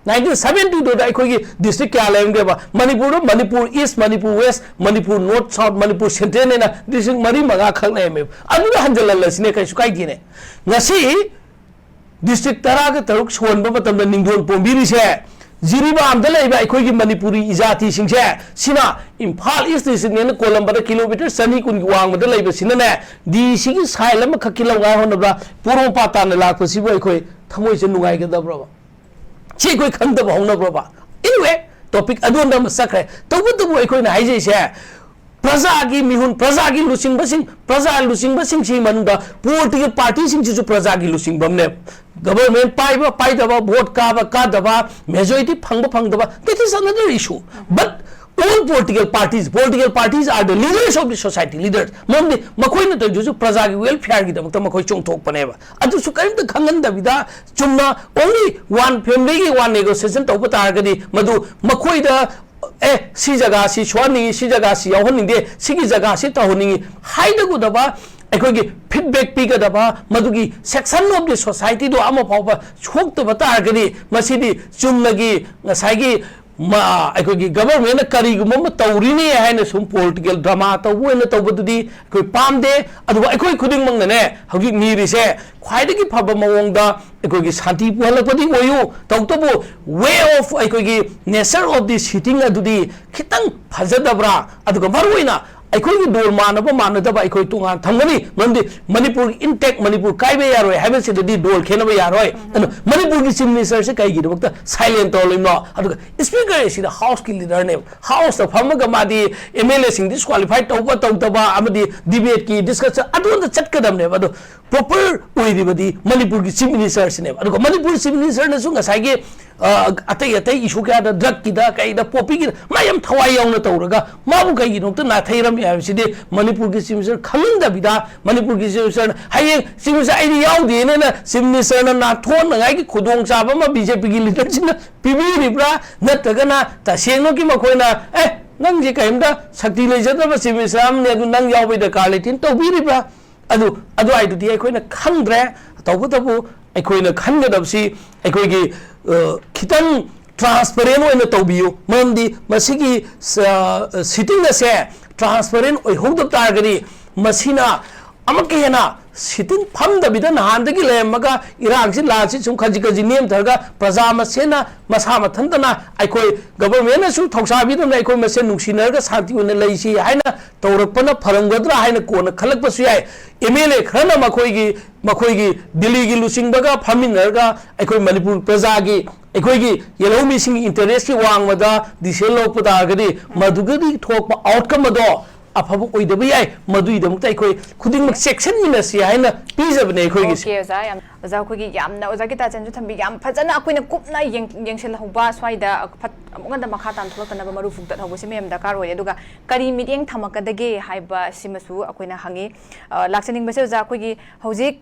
Nineteen seventy twoꯗ ꯑꯩꯈꯣꯏꯒꯤ district ꯀꯌꯥ ꯂꯩꯔꯝꯒꯦꯕ? ꯃꯅꯤꯄꯨꯔꯗ Manipur East, Manipur West, Manipur North, South, Manipur Central ꯍꯥꯏꯅ district ꯃꯔꯤ ꯃꯉꯥ ꯈꯛ ꯂꯩꯔꯝꯃꯦꯕ꯫ ꯑꯗꯨꯗ ꯍꯟꯖꯜꯍꯜꯂꯁꯤꯅꯦ, ꯀꯩꯁꯨ ꯀꯥꯏꯗꯦꯅꯦ꯫ ꯉꯁꯤ district ꯇꯔꯥꯒ ꯇꯔꯨꯛ ꯁꯣꯟꯕ ꯃꯇꯝꯗ ꯅꯤꯡꯗꯣꯜ ꯄꯣꯝꯕꯤꯔꯤꯁꯦ ꯖꯤꯔꯤꯕꯥꯝꯗ ꯂꯩꯕ ꯑꯩꯈꯣꯏꯒꯤ ꯃꯅꯤꯄꯨꯔꯤ ꯏꯖꯥꯇꯤꯁꯤꯡꯁꯦ, ꯁꯤꯅ ꯏꯝꯐꯥꯜ ꯏꯁ ꯗꯤꯁꯇ꯭ꯔꯤꯛꯅꯦꯅ ꯀꯣꯂꯝꯕꯗ ꯀꯤꯂꯣꯃꯤꯇꯔ ꯆꯅꯤ ꯀꯨꯟꯒꯤ ꯋꯥꯡꯃꯗ ꯂꯩꯕꯁꯤꯅꯅꯦ, ꯗꯤ ꯁꯤꯒꯤ ꯁꯥꯏꯜ ꯑꯃꯈꯛꯀꯤ ꯂꯧꯉꯥꯏ ꯍꯣꯠꯅꯕꯗ ꯄꯣꯔꯣꯝꯄꯥꯠ ꯇꯥꯅ ꯂꯥꯛꯄꯁꯤꯕꯨ ꯑꯩꯈꯣꯏ ꯊꯃꯣꯏꯁꯦ ꯅꯨꯡꯉꯥꯏꯒꯗꯕ꯭ꯔꯕ? ꯁꯤ ꯑꯩꯈꯣꯏ ꯈꯪꯗꯕ ꯍꯧꯅꯕ꯭ꯔꯕ? Anyway, ꯇꯣꯄꯤꯛ ꯑꯗꯣꯝꯗ ꯑꯃ ꯆꯠꯈ꯭ꯔꯦ꯫ ꯇꯧꯕꯇꯕꯨ ꯑꯩꯈꯣꯏꯅ ꯍꯥꯏꯖꯩꯁꯦ, ꯄ꯭ꯔꯖꯥꯒꯤ ꯃꯤꯍꯨꯟ, ꯄ꯭ꯔꯖꯥꯒꯤ ꯂꯨꯆꯤꯡꯕꯁꯤꯡ, ꯄ꯭ꯔꯖꯥ ꯂꯨꯆꯤꯡꯕꯁꯤꯡꯁꯤ ꯃꯅꯨꯡꯗ ꯄꯣꯂꯤꯇꯤꯀꯦꯜ ꯄꯥꯔꯇꯤꯁꯤꯡꯁꯤꯁꯨ ꯄ꯭ꯔꯖꯥꯒꯤ ꯂꯨꯆꯤꯡꯕ ꯑꯃꯅꯦ꯫ ꯒꯕꯔꯃꯦꯟ ꯄꯥꯏꯕ ꯄꯥꯏꯗꯕ, ꯚꯣꯠ ꯀꯥꯕ ꯀꯥꯗꯕ, ꯃꯦꯖꯣꯔꯤꯇꯤ ꯐꯪꯕ ꯐꯪꯗꯕ, that is another issue. But all political parties, political parties are the leaders of the society, leaders. ꯃꯔꯝꯗꯤ ꯃꯈꯣꯏꯅ ꯇꯧꯔꯤꯗꯨꯁꯨ ꯄ꯭ꯔꯖꯥꯒꯤ ꯋꯦꯜꯐꯤꯌꯔꯒꯤꯗꯃꯛꯇ ꯃꯈꯣꯏ ꯆꯣꯡꯊꯣꯛꯄꯅꯦꯕ꯫ ꯑꯗꯨꯁꯨ ꯀꯔꯤꯝꯇ ꯈꯪꯍꯟꯗꯕꯤꯗ, ꯆꯨꯝꯅ only one family ꯒꯤ one negotiation ꯇꯧꯕ ꯇꯥꯔꯒꯗꯤ, ꯃꯗꯨ ꯃꯈꯣꯏꯗ, ꯑꯦ, ꯁꯤ ꯖꯒꯥꯁꯤ ꯁꯣꯛꯍꯟꯅꯤꯡꯉꯤ, ꯁꯤ ꯖꯒꯥꯁꯤ ꯌꯥꯎꯍꯟꯅꯤꯡꯗꯦ, ꯁꯤꯒꯤ ꯖꯒꯥꯁꯤ ꯇꯧꯍꯟꯅꯤꯡꯉꯤ ꯍꯥꯏꯗꯒꯗꯕ, ꯑꯩꯈꯣꯏꯒꯤ ꯐꯤꯗꯕꯦꯛ ꯄꯤꯒꯗꯕ, ꯃꯗꯨꯒꯤ section of the society ꯗꯣ ꯑꯃ ꯐꯥꯎꯕ ꯁꯣꯛꯇꯕ ꯇꯥꯔꯒꯗꯤ, ꯃꯁꯤꯗꯤ ꯆꯨꯝꯅꯒꯤ ꯉꯁꯥꯏꯒꯤ ꯃ-, ꯑꯩꯈꯣꯏꯒꯤ ꯒꯕꯔꯃꯦꯟꯅ ꯀꯔꯤꯒꯨꯝꯕ ꯑꯃ ꯇꯧꯔꯤꯅꯦ ꯍꯥꯏꯅ ꯁꯨꯝ ꯄꯣꯂꯤꯇꯤꯀꯦꯜ ꯗ꯭ꯔꯃꯥ ꯇꯧꯕ ꯑꯣꯏꯅ ꯇꯧꯕꯗꯨꯗꯤ ꯑꯩꯈꯣꯏ ꯄꯥꯝꯗꯦ꯫ ꯑꯗꯨꯕꯨ ꯑꯩꯈꯣꯏ ꯈꯨꯗꯤꯡꯃꯛꯅꯅꯦ, ꯍꯧꯖꯤꯛ ꯅꯤꯔꯤꯁꯦ ꯈ꯭ꯋꯥꯏꯗꯒꯤ ꯐꯕ ꯃꯑꯣꯡꯗ ꯑꯩꯈꯣꯏꯒꯤ ꯁꯥꯟꯇꯤ ꯄꯨꯍꯜꯂꯛꯄꯗꯤ ꯑꯣꯏꯌꯨ, ꯇꯧꯕꯇꯕꯨ way of ꯑꯩꯈꯣꯏꯒꯤ nature of the sitting ꯑꯗꯨꯗꯤ ꯈꯤꯇꯪ ꯐꯖꯗꯕ꯭ꯔꯥ? ꯑꯗꯨꯒ ꯃꯔꯨꯑꯣꯏꯅ ꯑꯩꯈꯣꯏꯒꯤ ꯗꯣꯜ ꯃꯥꯟꯅꯕ ꯃꯥꯟꯅꯗꯕ ꯑꯩꯈꯣꯏ ꯇꯣꯉꯥꯟ ꯊꯝꯒꯅꯤ꯫ ꯃꯔꯝꯗꯤ ꯃꯅꯤꯄꯨꯔꯒꯤ intact ꯃꯅꯤꯄꯨꯔ ꯀꯥꯏꯕ ꯌꯥꯔꯣꯏ ꯍꯥꯏꯕꯁꯤꯗꯗꯤ ꯗꯣꯜ ꯈꯦꯠꯅꯕ ꯌꯥꯔꯣꯏ꯫ ꯑꯗꯨꯅ ꯃꯅꯤꯄꯨꯔꯒꯤ ꯆꯤꯐ ꯃꯤꯅꯤꯁꯇꯔꯁꯦ ꯀꯩꯒꯤꯗꯃꯛꯇ ꯁꯥꯏꯂꯦꯟ ꯇꯧꯔꯤꯕꯅꯣ? ꯑꯗꯨꯒ ꯏꯁꯄꯤꯀꯔ ꯑꯁꯤꯗ ꯍꯥꯎꯁꯀꯤ ꯂꯤꯗꯔꯅꯦꯕ꯫ ꯍꯥꯎꯁꯇ ꯐꯝꯃꯒ ꯃꯥꯗꯤ ꯑꯦꯝ ꯑꯦꯜ ꯑꯦꯁꯤꯡ ꯗꯤꯁꯀ꯭ꯋꯥꯂꯤꯐꯥꯏ ꯇꯧꯕ ꯇꯧꯗꯕ ꯑꯃꯗꯤ ꯗꯤꯕꯦꯠꯀꯤ ꯗꯤꯁꯀꯁꯟ ꯑꯗꯨꯗ ꯆꯠꯀꯗꯕꯅꯦꯕ꯫ ꯑꯗꯣ ꯄ꯭ꯔꯣꯄꯔ ꯑꯣꯏꯔꯤꯕꯗꯤ ꯃꯅꯤꯄꯨꯔꯒꯤ ꯆꯤꯐ ꯃꯤꯅꯤꯁꯇꯔꯁꯤꯅꯦꯕ꯫ ꯑꯗꯨꯒ ꯃꯅꯤꯄꯨꯔ ꯆꯤꯐ ꯃꯤꯅꯤꯁꯇꯔꯅꯁꯨ ꯉꯁꯥꯏꯒꯤ, ꯑ, ꯑꯇꯩ ꯑꯇꯩ ꯏꯁꯨ ꯀꯌꯥꯗ, ꯗ꯭ꯔꯒꯀꯤꯗ ꯀꯩꯗ ꯄꯣꯄꯤꯒꯤꯗ ꯃꯥ ꯌꯥꯝ ꯊꯋꯥꯏ ꯌꯥꯎꯅ ꯇꯧꯔꯒ ꯃꯥꯕꯨ ꯀꯩꯒꯤꯅꯣꯝꯇ ꯅꯥꯊꯩꯔꯝꯃꯤ ꯍꯥꯏꯕꯁꯤꯗꯤ ꯃꯅꯤꯄꯨꯔꯒꯤ ꯆꯤꯐ ꯃꯤꯅꯤꯁꯇꯔ ꯈꯪꯍꯟꯗꯕꯤꯗ, ꯃꯅꯤꯄꯨꯔꯒꯤ ꯆꯤꯐ ꯃꯤꯅꯤꯁꯇꯔꯅ ꯍꯌꯦꯡ ꯆꯤꯐ ꯃꯤꯅꯤꯁꯇꯔ ꯑꯩꯗꯤ ꯌꯥꯎꯗꯦꯅ ꯆꯤꯐ ꯃꯤꯅꯤꯁꯇꯔꯅ ꯅꯥꯊꯣꯛꯅꯉꯥꯏꯒꯤ ꯈꯨꯗꯣꯡꯆꯥꯕ ꯑꯃ ꯕꯤ ꯖꯦ ꯄꯤꯒꯤ ꯂꯤꯗꯔꯁꯤꯡꯅ ꯄꯤꯕꯤꯔꯤꯕ꯭ꯔꯥ? ꯅꯠꯇ꯭ꯔꯒꯅ ꯇꯁꯦꯡꯅꯒꯤ ꯃꯈꯣꯏꯅ, "ꯑꯦ, ꯅꯪꯁꯦ ꯀꯔꯤꯝꯇ ꯁꯛꯇꯤ ꯂꯩꯖꯗꯕ ꯆꯤꯐ ꯃꯤꯅꯤꯁꯇꯔ ꯑꯃꯅꯦ, ꯑꯗꯨ ꯅꯪ ꯌꯥꯎꯕꯩ ꯗꯔꯀꯥꯔ ꯂꯩꯇꯦꯅ" ꯇꯧꯕꯤꯔꯤꯕ꯭ꯔꯥ? ꯑꯗꯨ, ꯑꯗꯨꯋꯥꯏꯗꯨꯗꯤ ꯑꯩꯈꯣꯏꯅ ꯈꯪꯗ꯭ꯔꯦ꯫ ꯇꯧꯕꯇꯕꯨ ꯑꯩꯈꯣꯏꯅ ꯈꯟꯒꯗꯕꯁꯤ ꯑꯩꯈꯣꯏꯒꯤ, ꯑ, ꯈꯤꯇꯪ ꯇ꯭ꯔꯥꯟꯁꯄꯔꯦꯟ ꯑꯣꯏꯅ ꯇꯧꯕꯤꯌꯨ꯫ ꯃꯔꯝꯗꯤ ꯃꯁꯤꯒꯤ, ꯑ, ꯁꯤꯇꯤꯡ ꯑꯁꯦ ꯇ꯭ꯔꯥꯟꯁꯄꯔꯦꯟ ꯑꯣꯏꯍꯧꯗꯕ ꯇꯥꯔꯒꯗꯤ ꯃꯁꯤꯅ ꯑꯃꯨꯛꯀ ꯍꯦꯟꯅ ꯁꯤꯇꯤꯡ ꯐꯝꯗꯕꯤꯗ ꯅꯍꯥꯟꯗꯒꯤ ꯂꯩꯔꯝꯃꯒ ꯏꯔꯥꯡꯁꯤ, ꯂꯥꯟꯁꯤ ꯁꯨꯝ ꯈꯖꯤꯛ ꯈꯖꯤꯛ ꯅꯦꯝꯊꯔꯒ ꯄ꯭ꯔꯖꯥ ꯃꯁꯦꯟꯅ ꯃꯁꯥ ꯃꯊꯟꯇꯅ, ꯑꯩꯈꯣꯏ ꯒꯚꯔꯟꯃꯦꯟꯅꯁꯨ ꯊꯧꯁꯥꯕꯤꯗꯅ ꯑꯩꯈꯣꯏ ꯃꯁꯦꯟ ꯅꯨꯡꯁꯤꯅꯔꯒ ꯁꯥꯟꯇꯤ ꯑꯣꯏꯅ ꯂꯩꯁꯤ ꯍꯥꯏꯅ ꯇꯧꯔꯛꯄꯅ ꯐꯔꯝꯒꯗ꯭ꯔꯥ ꯍꯥꯏꯅ ꯀꯣꯟꯅ ꯈꯜꯂꯛꯄꯁꯨ ꯌꯥꯏ꯫ ꯑꯦꯝ ꯑꯦꯜ ꯑꯦ ꯈꯔꯅ ꯃꯈꯣꯏꯒꯤ, ꯃꯈꯣꯏꯒꯤ ꯗꯤꯜꯂꯤꯒꯤ ꯂꯨꯆꯤꯡꯕꯒ ꯐꯝꯃꯤꯟꯅꯔꯒ ꯑꯩꯈꯣꯏ ꯃꯅꯤꯄꯨꯔ ꯄ꯭ꯔꯖꯥꯒꯤ, ꯑꯩꯈꯣꯏꯒꯤ ꯌꯦꯜꯍꯧꯃꯤꯁꯤꯡꯒꯤ ꯏꯟꯇꯔꯦꯁꯀꯤ ꯋꯥꯡꯃꯗ ꯗꯤꯁꯤꯖꯟ ꯂꯧꯔꯛꯄ ꯇꯥꯔꯒꯗꯤ ꯃꯗꯨꯗꯒꯤ ꯊꯣꯛꯄ ꯑꯥꯎꯠꯀꯝ ꯑꯗꯣ ꯑꯐꯕ ꯑꯣꯏꯗꯕ ꯌꯥꯏ꯫ ꯃꯗꯨꯒꯤꯗꯃꯛꯇ ꯑꯩꯈꯣꯏ ꯈꯨꯗꯤꯡꯃꯛ ꯆꯦꯛꯁꯤꯟꯃꯤꯟꯅꯁꯤ ꯍꯥꯏꯅ ꯄꯤꯖꯕꯅꯦ ꯑꯩꯈꯣꯏꯒꯤꯁꯦ꯫ ꯑꯣꯀꯦ ꯑꯣꯖꯥ, ꯌꯥꯝ ꯑꯣꯖꯥ, ꯑꯩꯈꯣꯏꯒꯤ ꯌꯥꯝꯅ ꯑꯣꯖꯥ ꯒꯤꯇꯥꯆꯟꯁꯨ ꯊꯝꯕꯤ, ꯌꯥꯝ ꯐꯖꯅ ꯑꯩꯈꯣꯏꯅ ꯀꯨꯞꯅ ꯌꯦꯡ- ꯌꯦꯡꯁꯤꯜꯍꯧꯕ, ꯁ꯭ꯋꯥꯏꯗ ꯐꯠ- ꯑꯃꯨꯛ ꯍꯟꯅ ꯃꯈꯥ ꯇꯥꯅ ꯊꯣꯛꯂꯛꯇꯅꯕ ꯃꯔꯨ ꯐꯨꯛꯇꯠꯍꯧꯕꯁꯤ ꯃꯌꯥꯝ ꯗꯔꯀꯥꯔ ꯑꯣꯏꯔꯦ꯫ ꯑꯗꯨꯒ ꯀꯔꯤ ꯃꯤꯠꯌꯦꯡ ꯊꯝꯃꯛꯀꯗꯒꯦ ꯍꯥꯏꯕꯁꯤꯃꯁꯨ ꯑꯩꯈꯣꯏꯅ ꯍꯪꯉꯤ꯫ ꯑ, ꯂꯥꯛꯆꯅꯤꯡꯕꯁꯦ ꯑꯣꯖꯥ, ꯑꯩꯈꯣꯏꯒꯤ ꯍꯧꯖꯤꯛ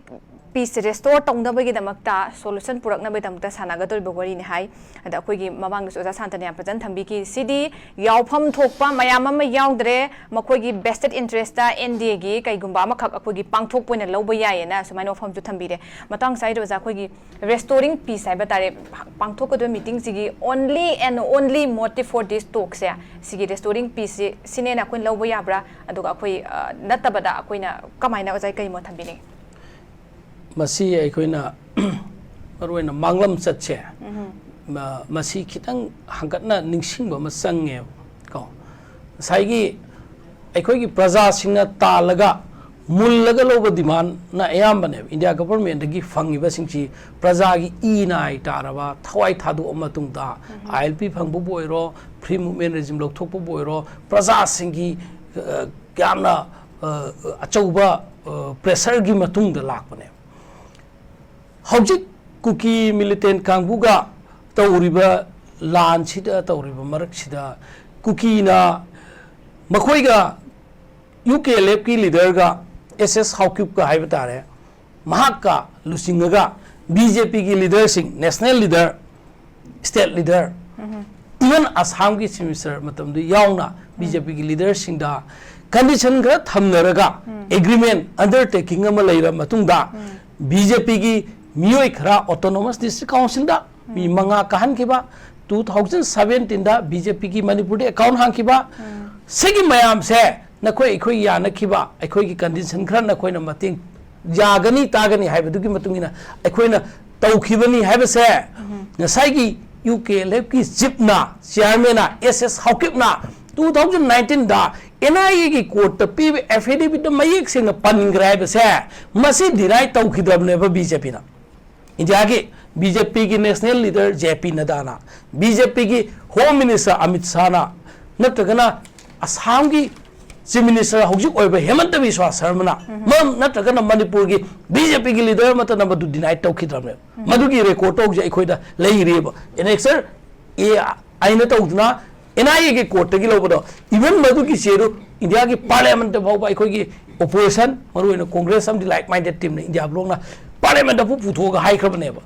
ꯄꯤꯁꯁꯦ ꯔꯦꯁꯇꯣꯔ ꯇꯧꯅꯕꯒꯤꯗꯃꯛꯇ, ꯁꯣꯂꯨꯁꯟ ꯄꯨꯔꯛꯅꯕꯒꯤꯗꯃꯛꯇ ꯁꯥꯟꯅꯒꯗꯧꯔꯤꯕ ꯋꯥꯔꯤꯅꯤ ꯍꯥꯏ꯫ ꯑꯗ ꯑꯩꯈꯣꯏꯒꯤ ꯃꯃꯥꯡꯗꯁꯨ ꯑꯣꯖꯥ ꯁꯥꯟꯇꯅ ꯌꯥꯝ ꯐꯖꯅ ꯊꯝꯕꯤꯈꯤ꯫ ꯁꯤꯗꯤ ꯌꯥꯎꯐꯝ ꯊꯣꯛꯄ ꯃꯌꯥꯝ ꯑꯃ ꯌꯥꯎꯗ꯭ꯔꯦ, ꯃꯈꯣꯏꯒꯤ ꯚꯦꯁꯇꯦꯠ ꯏꯟꯇꯔꯦꯁꯇ ꯑꯦꯟ ꯗꯤ ꯑꯦꯒꯤ ꯀꯩꯒꯨꯝꯕ ꯑꯃꯈꯛ ꯑꯩꯈꯣꯏꯒꯤ ꯄꯥꯡꯊꯣꯛꯄ ꯑꯣꯏꯅ ꯂꯧꯕ ꯌꯥꯏꯌꯦꯅ ꯁꯨꯃꯥꯏꯅ ꯋꯥꯐꯝꯁꯨ ꯊꯝꯕꯤꯔꯦ꯫ ꯃꯇꯥꯡ ꯆꯥꯏꯗ ꯑꯣꯖꯥ, ꯑꯩꯈꯣꯏꯒꯤ restoring peace ꯍꯥꯏꯕ ꯇꯥꯔꯦ, ꯄꯥꯡꯊꯣꯛꯀꯗꯣꯏꯕ ꯃꯤꯇꯤꯡꯁꯤꯒꯤ only and only motive for this talk ꯁꯦ, ꯁꯤꯒꯤ ꯔꯦꯁꯇꯣꯔꯤꯡ ꯄꯤꯁꯁꯤ ꯁꯤꯅꯦꯅ ꯑꯩꯈꯣꯏꯅ ꯂꯧꯕ ꯌꯥꯕ꯭ꯔꯥ? ꯑꯗꯨꯒ ꯑꯩꯈꯣꯏ, ꯑ, ꯅꯠꯇꯕꯗ ꯑꯩꯈꯣꯏꯅ ꯀꯃꯥꯏꯅ, ꯑꯣꯖꯥ, ꯀꯔꯤ ꯃꯣꯠ ꯊꯝꯕꯤꯅꯤꯡꯉꯤ? ꯃꯁꯤ ꯑꯩꯈꯣꯏꯅ ꯃꯔꯨꯑꯣꯏꯅ ꯃꯥꯡꯂꯝ ꯆꯠꯁꯦ, ꯃ- ꯃꯁꯤ ꯈꯤꯇꯪ ꯍꯪꯒꯠꯅ ꯅꯤꯡꯁꯤꯡꯕ ꯑꯃ ꯆꯪꯉꯦꯕ ꯀꯣ꯫ ꯉꯁꯥꯏꯒꯤ ꯑꯩꯈꯣꯏꯒꯤ ꯄ꯭ꯔꯖꯥꯁꯤꯡꯅ ꯇꯥꯜꯂꯒ ꯃꯨꯜꯂꯒ ꯂꯧꯕ ꯗꯤꯃꯥꯟꯅ ꯑꯌꯥꯝꯕꯅꯦꯕ꯫ ꯏꯟꯗꯤꯌꯥ ꯒꯚꯔꯟꯃꯦꯟꯠꯇꯒꯤ ꯐꯪꯉꯤꯕꯁꯤꯡꯁꯤ ꯄ꯭ꯔꯖꯥꯒꯤ ꯏ ꯅꯥꯏ ꯇꯥꯔꯕ, ꯊꯋꯥꯏ ꯊꯥꯗꯣꯛꯑ ꯃꯇꯨꯡꯗ, ꯑꯥꯏ ꯑꯦꯜ ꯄꯤ ꯐꯪꯕꯕꯨ ꯑꯣꯏꯔꯣ, ꯐ꯭ꯔꯤ ꯃꯨꯚꯃꯦꯟꯠ ꯔꯦꯖꯤꯝ ꯂꯧꯊꯣꯛꯄꯕꯨ ꯑꯣꯏꯔꯣ, ꯄ꯭ꯔꯖꯥꯁꯤꯡꯒꯤ, ꯑ, ꯌꯥꯝꯅ, ꯑ, ꯑꯆꯧꯕ, ꯑ, ꯄ꯭ꯔꯦꯁꯔꯒꯤ ꯃꯇꯨꯡꯗ ꯂꯥꯛꯄꯅꯦꯕ꯫ ꯍꯧꯖꯤꯛ ꯀꯨꯀꯤ ꯃꯤꯂꯤꯇꯦꯟꯠ ꯀꯥꯡꯕꯨꯒ ꯇꯧꯔꯤꯕ ꯂꯥꯟꯁꯤꯗ, ꯇꯧꯔꯤꯕ ꯃꯔꯛꯁꯤꯗ, ꯀꯨꯀꯤꯅ ꯃꯈꯣꯏꯒ, ꯌꯨ ꯀꯦ ꯑꯦꯜ ꯑꯦꯐꯀꯤ ꯂꯤꯗꯔꯒ ꯑꯦꯁ ꯑꯦꯁ ꯍꯥꯎꯀꯤꯞꯀ ꯍꯥꯏꯕ ꯇꯥꯔꯦ, ꯃꯍꯥꯛꯀ ꯂꯨꯆꯤꯡꯉꯒ ꯕꯤ ꯖꯦ ꯄꯤꯒꯤ ꯂꯤꯗꯔꯁꯤꯡ, national leader, state leader, even ꯑꯁꯥꯝꯒꯤ ꯆꯤꯐ ꯃꯤꯅꯤꯁꯇꯔ ꯃꯇꯝꯗꯨ ꯌꯥꯎꯅ ꯕꯤ ꯖꯦ ꯄꯤꯒꯤ ꯂꯤꯗꯔꯁꯤꯡꯗ ꯀꯟꯗꯤꯁꯟ ꯈꯔ ꯊꯝꯅꯔꯒ ꯑꯦꯒ꯭ꯔꯤꯃꯦꯟꯠ, ꯑꯟꯗꯔꯇꯦꯀꯤꯡ ꯑꯃ ꯂꯩꯔꯕ ꯃꯇꯨꯡꯗ, ꯕꯤ ꯖꯦ ꯄꯤꯒꯤ ꯃꯤꯑꯣꯏ ꯈꯔ ꯑꯣꯇꯣꯅꯣꯃꯁ ꯗꯤꯁꯇ꯭ꯔꯤꯛ ꯀꯥꯎꯟꯁꯤꯜꯗ ꯃꯤ ꯃꯉꯥ ꯀꯥꯍꯟꯈꯤꯕ, ꯇꯨ ꯊꯥꯎꯖꯟ ꯁꯕꯦꯟꯇꯤꯟꯗ ꯕꯤ ꯖꯦ ꯄꯤꯒꯤ ꯃꯅꯤꯄꯨꯔꯗ ꯑꯦꯀꯥꯎꯟꯠ ꯍꯥꯡꯈꯤꯕ, ꯁꯤꯒꯤ ꯃꯌꯥꯝꯁꯦ ꯅꯈꯣꯏ ꯑꯩꯈꯣꯏ ꯌꯥꯅꯈꯤꯕ ꯑꯩꯈꯣꯏꯒꯤ condition ꯈꯔ ꯅꯈꯣꯏꯅ ꯃꯇꯦꯡ ꯌꯥꯒꯅꯤ ꯇꯥꯒꯅꯤ ꯍꯥꯏꯕꯗꯨꯒꯤ ꯃꯇꯨꯡ ꯏꯟꯅ ꯑꯩꯈꯣꯏꯅ ꯇꯧꯈꯤꯕꯅꯤ ꯍꯥꯏꯕꯁꯦ ꯉꯁꯥꯏꯒꯤ U K L F ꯀꯤ chief ꯅ, chairman ꯅ, S S ꯍꯥꯎꯀꯤꯞꯅ two thousand nineteen the N I A ꯒꯤ court ꯇ ꯄꯤꯕ affidavit ꯇ ꯃꯌꯦꯛ ꯁꯦꯡꯅ ꯄꯟꯈ꯭ꯔꯦ ꯍꯥꯏꯕꯁꯦ ꯃꯁꯤ deny ꯇꯧꯈꯤꯗ꯭ꯔꯕꯅꯦꯕ B J P ꯅ꯫ ꯏꯟꯗꯤꯌꯥꯒꯤ B J P ꯒꯤ national leader J P ꯅꯗꯥꯅ, B J P ꯒꯤ Home Minister ꯑꯃꯤꯠ ꯁꯥꯍꯅ, ꯅꯠꯇ꯭ꯔꯒꯅ ꯑꯁꯥꯝꯒꯤ Chief Minister ꯍꯧꯖꯤꯛ ꯑꯣꯏꯕ ꯍꯦꯃꯟꯇ ꯕꯤꯁ꯭ꯋꯥ ꯁꯔꯃꯅ, ꯃꯔꯝ ꯅꯠꯇ꯭ꯔꯒꯅ ꯃꯅꯤꯄꯨꯔꯒꯤ B J P ꯒꯤ leader ꯑꯃꯠꯇꯅ ꯃꯗꯨ deny ꯇꯧꯈꯤꯗ꯭ꯔꯕꯅꯦꯕ꯫ ꯃꯗꯨꯒꯤ record ꯇꯧꯁꯦ ꯑꯩꯈꯣꯏꯗ ꯂꯩꯔꯤꯕ꯫ Annexure A ꯑꯩꯅ ꯇꯧꯗꯨꯅ N I A ꯒꯤ court ꯇꯒꯤ ꯂꯧꯕꯗꯣ, even ꯃꯗꯨꯒꯤ ꯆꯦꯗꯨ ꯏꯟꯗꯤꯌꯥꯒꯤ parliament ꯇ ꯐꯥꯎꯕ ꯑꯩꯈꯣꯏꯒꯤ opposition, ꯃꯔꯨꯑꯣꯏꯅ Congress ꯑꯃꯗꯤ like minded team ꯅ, ꯏꯟꯗꯤꯌꯥ bloc ꯅ parliament ꯇ ꯐꯥꯎ ꯄꯨꯊꯣꯛꯑꯒ ꯍꯥꯏꯈ꯭ꯔꯕꯅꯦꯕ꯫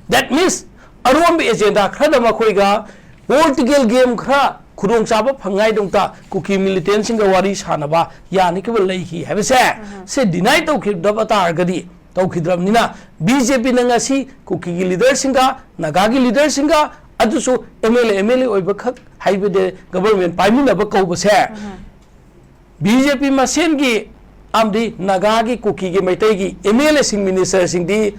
That means ꯑꯔꯣꯟꯕ agenda ꯈꯔꯗ ꯃꯈꯣꯏꯒ political game ꯈꯔ ꯈꯨꯗꯣꯡꯆꯥꯕ ꯐꯪꯉꯥꯏꯗꯃꯛꯇ ꯀꯨꯀꯤ militant ꯁꯤꯡꯒ ꯋꯥꯔꯤ ꯁꯥꯟꯅꯕ ꯌꯥꯅꯈꯤꯕ ꯂꯩꯈꯤ ꯍꯥꯏꯕꯁꯦ, ꯁꯤ deny ꯇꯧꯈꯤꯗꯕ ꯇꯥꯔꯒꯗꯤ, ꯇꯧꯈꯤꯗ꯭ꯔꯕꯅꯤꯅ B J P ꯅ ꯉꯁꯤ ꯀꯨꯀꯤꯒꯤ leader ꯁꯤꯡꯒ, ꯅꯥꯒꯥꯒꯤ leader ꯁꯤꯡꯒ, ꯑꯗꯨꯁꯨ M L A, M L A ꯑꯣꯏꯕ ꯈꯛ ꯍꯥꯏꯕꯗꯤ government ꯄꯥꯏꯃꯤꯟꯅꯕ ꯀꯧꯕꯁꯦ, B J P ꯃꯁꯦꯟꯒꯤ ꯑꯃꯗꯤ ꯅꯥꯒꯥꯒꯤ, ꯀꯨꯀꯤꯒꯤ, ꯃꯩꯇꯩꯒꯤ M L A ꯁꯤꯡ, minister ꯁꯤꯡꯗꯤ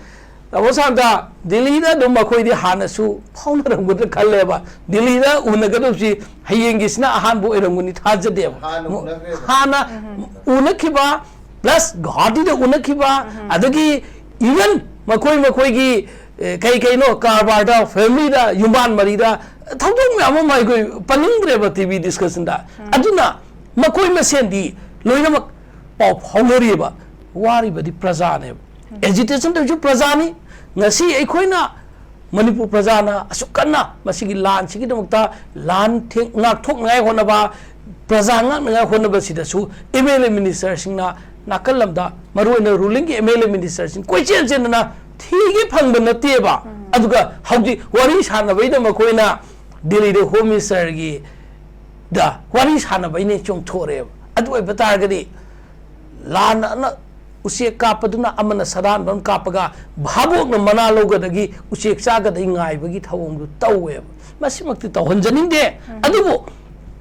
ꯇꯥꯃꯣ ꯁꯥꯟꯇ, ꯗꯤꯜꯂꯤꯗ ꯑꯗꯨꯝ ꯃꯈꯣꯏꯗꯤ ꯍꯥꯟꯅꯁꯨ ꯐꯥꯎꯅꯔꯝꯒꯗ꯭ꯔꯥ ꯈꯜꯂꯦꯕ꯫ ꯗꯤꯜꯂꯤꯗ ꯎꯅꯒꯗꯧꯕꯁꯤ ꯍꯌꯦꯡꯒꯤꯁꯤꯅ ꯑꯍꯥꯟꯕ ꯑꯣꯏꯔꯝꯒꯅꯤ ꯊꯥꯖꯗꯦꯕ꯫ ꯍꯥꯟꯅ ꯎꯅꯈ꯭ꯔꯦꯕ꯫ ꯍꯥꯟꯅ ꯎꯅꯈꯤꯕ, plus ꯒꯨꯋꯥꯍꯥꯇꯤꯗ ꯎꯅꯈꯤꯕ, ꯑꯗꯒꯤ even ꯃꯈꯣꯏ ꯃꯈꯣꯏꯒꯤ, ꯑꯦ, ꯀꯩ ꯀꯩꯅꯣ ꯀꯔꯕꯥꯔꯗ, family ꯗ, ꯌꯨꯝꯕꯥꯟ ꯃꯔꯤꯗ ꯊꯧꯗꯣꯛ ꯃꯌꯥꯝ ꯑꯃ ꯑꯩꯈꯣꯏ ꯄꯟꯅꯤꯡꯗ꯭ꯔꯦꯕ T V discussion ꯗ꯫ ꯑꯗꯨꯅ ꯃꯈꯣꯏ ꯃꯁꯦꯟꯗꯤ ꯂꯣꯏꯅꯃꯛ ꯄꯥꯎ ꯐꯥꯎꯅꯔꯤꯕ, ꯋꯥꯔꯤꯕꯗꯤ ꯄ꯭ꯔꯖꯥꯅꯦꯕ꯫ Agitation ꯇꯧꯔꯤꯁꯨ ꯄ꯭ꯔꯖꯥꯅꯤ꯫ ꯉꯁꯤ ꯑꯩꯈꯣꯏꯅ ꯃꯅꯤꯄꯨꯔ ꯄ꯭ꯔꯖꯥꯅ ꯑꯁꯨꯛ ꯀꯟꯅ ꯃꯁꯤꯒꯤ ꯂꯥꯟꯁꯤꯒꯤꯗꯃꯛꯇ ꯂꯥꯟ ꯊꯦꯡ-, ꯉꯥꯛꯊꯣꯛꯅꯉꯥꯏ ꯍꯣꯠꯅꯕ, ꯄ꯭ꯔꯖꯥ ꯉꯥꯛꯅꯉꯥꯏ ꯍꯣꯠꯅꯕꯁꯤꯗꯁꯨ M L A minister ꯁꯤꯡꯅ ꯅꯥꯀꯜ ꯑꯃꯗ, ꯃꯔꯨꯑꯣꯏꯅ ruling ꯒꯤ M L A minister ꯁꯤꯡ ꯀꯣꯏꯆꯦꯟ ꯆꯦꯟꯗꯅ ꯊꯤꯒꯦ ꯐꯪꯕ ꯅꯠꯇꯦꯕ꯫ ꯑꯗꯨꯒ ꯍꯧꯖꯤꯛ ꯋꯥꯔꯤ ꯁꯥꯟꯅꯕꯩꯗ ꯃꯈꯣꯏꯅ ꯗꯤꯜꯂꯤꯗ Home Minister ꯒꯤ ꯗ ꯋꯥꯔꯤ ꯁꯥꯟꯅꯕꯩꯅꯦ ꯆꯣꯡꯊꯣꯔꯛꯑꯦꯕ꯫ ꯑꯗꯨ ꯑꯣꯏꯕ ꯇꯥꯔꯒꯗꯤ ꯂꯥꯟꯅ ꯎꯆꯦꯛ ꯀꯥꯞꯄꯗꯨꯅ ꯑꯃꯅ ꯁꯥꯗꯥꯟꯕ ꯑꯃ ꯀꯥꯞꯄꯒ ꯚꯥꯕꯣꯛꯅ ꯃꯅꯥ ꯂꯧꯒꯗꯒꯤ ꯎꯆꯦꯛ ꯆꯥꯒꯗꯒꯤ ꯉꯥꯏꯕꯒꯤ ꯊꯧꯑꯣꯡꯗꯨ ꯇꯧꯋꯦꯕ꯫ ꯃꯁꯤꯃꯛꯇꯤ ꯇꯧꯍꯟꯖꯅꯤꯡꯗꯦ꯫ ꯑꯗꯨꯕꯨ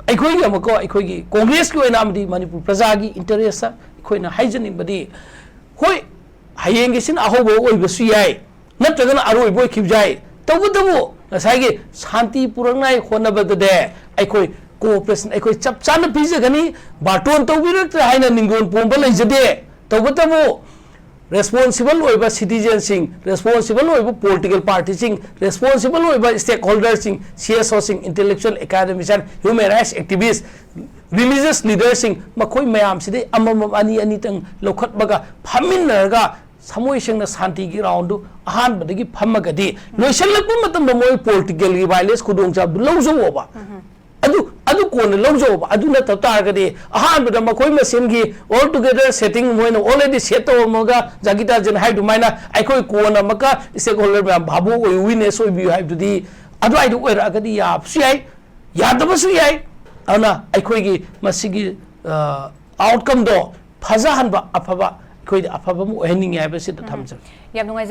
ꯑꯩꯈꯣꯏꯒꯤ ꯑꯃꯨꯛꯀꯣ, ꯑꯩꯈꯣꯏꯒꯤ ꯀꯣꯡꯒ꯭ꯔꯦꯁꯀꯤ ꯑꯣꯏꯅ ꯑꯃꯗꯤ ꯃꯅꯤꯄꯨꯔ ꯄ꯭ꯔꯖꯥꯒꯤ ꯏꯟꯇꯔꯦꯁꯇ ꯑꯩꯈꯣꯏꯅ ꯍꯥꯏꯖꯅꯤꯡꯕꯗꯤ, ꯍꯣꯏ, ꯍꯌꯦꯡꯒꯤꯁꯤꯅ ꯑꯍꯧꯕ ꯑꯣꯏꯕꯁꯨ ꯌꯥꯏ, ꯅꯠꯇ꯭ꯔꯒꯅ ꯑꯔꯣꯏꯕ ꯑꯣꯏꯈꯤꯕꯁꯨ ꯌꯥꯏ꯫ ꯇꯧꯕꯇꯕꯨ ꯉꯁꯥꯏꯒꯤ ꯁꯥꯟꯇꯤ ꯄꯨꯔꯛꯅꯉꯥꯏ ꯍꯣꯠꯅꯕꯗꯗꯤ ꯑꯩꯈꯣꯏ ꯀꯣꯑꯣꯄꯔꯦꯁꯟ ꯑꯩꯈꯣꯏ ꯆꯞ ꯆꯥꯅ ꯄꯤꯖꯒꯅꯤ꯫ ꯕꯥꯔꯇꯣꯟ ꯇꯧꯕꯤꯔꯛꯇ꯭ꯔꯦ ꯍꯥꯏꯅ ꯅꯤꯡꯒꯣꯟ ꯄꯣꯝꯕ ꯂꯩꯖꯗꯦ꯫ ꯇꯧꯕꯇꯕꯨ ꯔꯦꯁꯄꯣꯟꯁꯤꯕꯜ ꯑꯣꯏꯕ ꯁꯤꯇꯤꯖꯦꯟꯁꯤꯡ, ꯔꯦꯁꯄꯣꯟꯁꯤꯕꯜ ꯑꯣꯏꯕ ꯄꯣꯂꯤꯇꯤꯀꯦꯜ ꯄꯥꯔꯇꯤꯁꯤꯡ, ꯔꯦꯁꯄꯣꯟꯁꯤꯕꯜ ꯑꯣꯏꯕ ꯁ꯭ꯇꯦꯛꯍꯣꯜꯗꯔꯁꯤꯡ, ꯁꯤ ꯑꯦꯁ ꯑꯣꯁꯤꯡ, intellectual, academician, human rights activists, religious ꯂꯤꯗꯔꯁꯤꯡ, ꯃꯈꯣꯏ ꯃꯌꯥꯝꯁꯤꯗꯩ ꯑꯃꯃꯝ, ꯑꯅꯤ ꯑꯅꯤꯇꯪ ꯂꯧꯈꯠꯄꯒ ꯐꯝꯃꯤꯟꯅꯔꯒ ꯊꯃꯣꯏ ꯁꯦꯡꯅ ꯁꯥꯟꯇꯤꯒꯤ ꯒ꯭ꯔꯥꯎꯟꯗꯨ ꯑꯍꯥꯟꯕꯗꯒꯤ ꯐꯝꯃꯒꯗꯤ, ꯂꯣꯏꯁꯤꯜꯂꯛꯄ ꯃꯇꯝꯗ ꯃꯣꯏ ꯄꯣꯂꯤꯇꯤꯀꯦꯜꯒꯤ ꯚꯥꯏꯂꯦꯟꯁ ꯈꯨꯗꯣꯡꯆꯥꯕꯗꯨ ꯂꯧꯖꯧꯑꯣꯕ꯫ ꯑꯗꯨ, ꯑꯗꯨ ꯀꯣꯟꯅ ꯂꯧꯖꯧꯕ꯫ ꯑꯗꯨ ꯅꯠꯇꯕ ꯇꯥꯔꯒꯗꯤ ꯑꯍꯥꯟꯕꯗ ꯃꯈꯣꯏ ꯃꯁꯦꯟꯒꯤ ꯑꯣꯜ ꯇꯨꯒꯦꯗꯔ ꯁꯦꯠꯇꯤꯡ ꯃꯣꯏꯅ ꯑꯣꯜꯔꯦꯗꯤ ꯁꯦꯠ ꯇꯧꯔꯝꯃꯒ, ꯖꯥꯒꯤꯇꯥꯖꯟ ꯍꯥꯏ ꯑꯗꯨꯃꯥꯏꯅ ꯑꯩꯈꯣꯏ ꯀꯣꯟꯅ ꯑꯃꯨꯛꯀ ꯁ꯭ꯇꯦꯛꯍꯣꯜꯗꯔ ꯃꯌꯥꯝ ꯚꯥꯕꯣꯛ ꯑꯣꯏꯌꯨ, ꯋꯤꯠꯅꯦꯁ ꯑꯣꯏꯕꯤꯌꯨ ꯍꯥꯏꯕꯗꯨꯗꯤ ꯑꯗꯨꯋꯥꯏꯗ ꯑꯣꯏꯔꯛꯑꯒꯗꯤ ꯌꯥꯕꯁꯨ ꯌꯥꯏ, ꯌꯥꯗꯕꯁꯨ ꯌꯥꯏ꯫ ꯑꯗꯨꯅ ꯑꯩꯈꯣꯏꯒꯤ ꯃꯁꯤꯒꯤ ꯑꯥꯎꯠꯀꯝꯗꯣ ꯐꯖꯍꯟꯕ, ꯑꯐꯕ, ꯑꯩꯈꯣꯏꯗ ꯑꯐꯕ ꯑꯃ ꯑꯣꯏꯍꯟꯅꯤꯡꯉꯦ ꯍꯥꯏꯕꯁꯤꯗ ꯊꯝꯖꯒꯦ꯫ ꯌꯥꯝ ꯅꯨꯡꯉꯥꯏꯖꯔꯦ꯫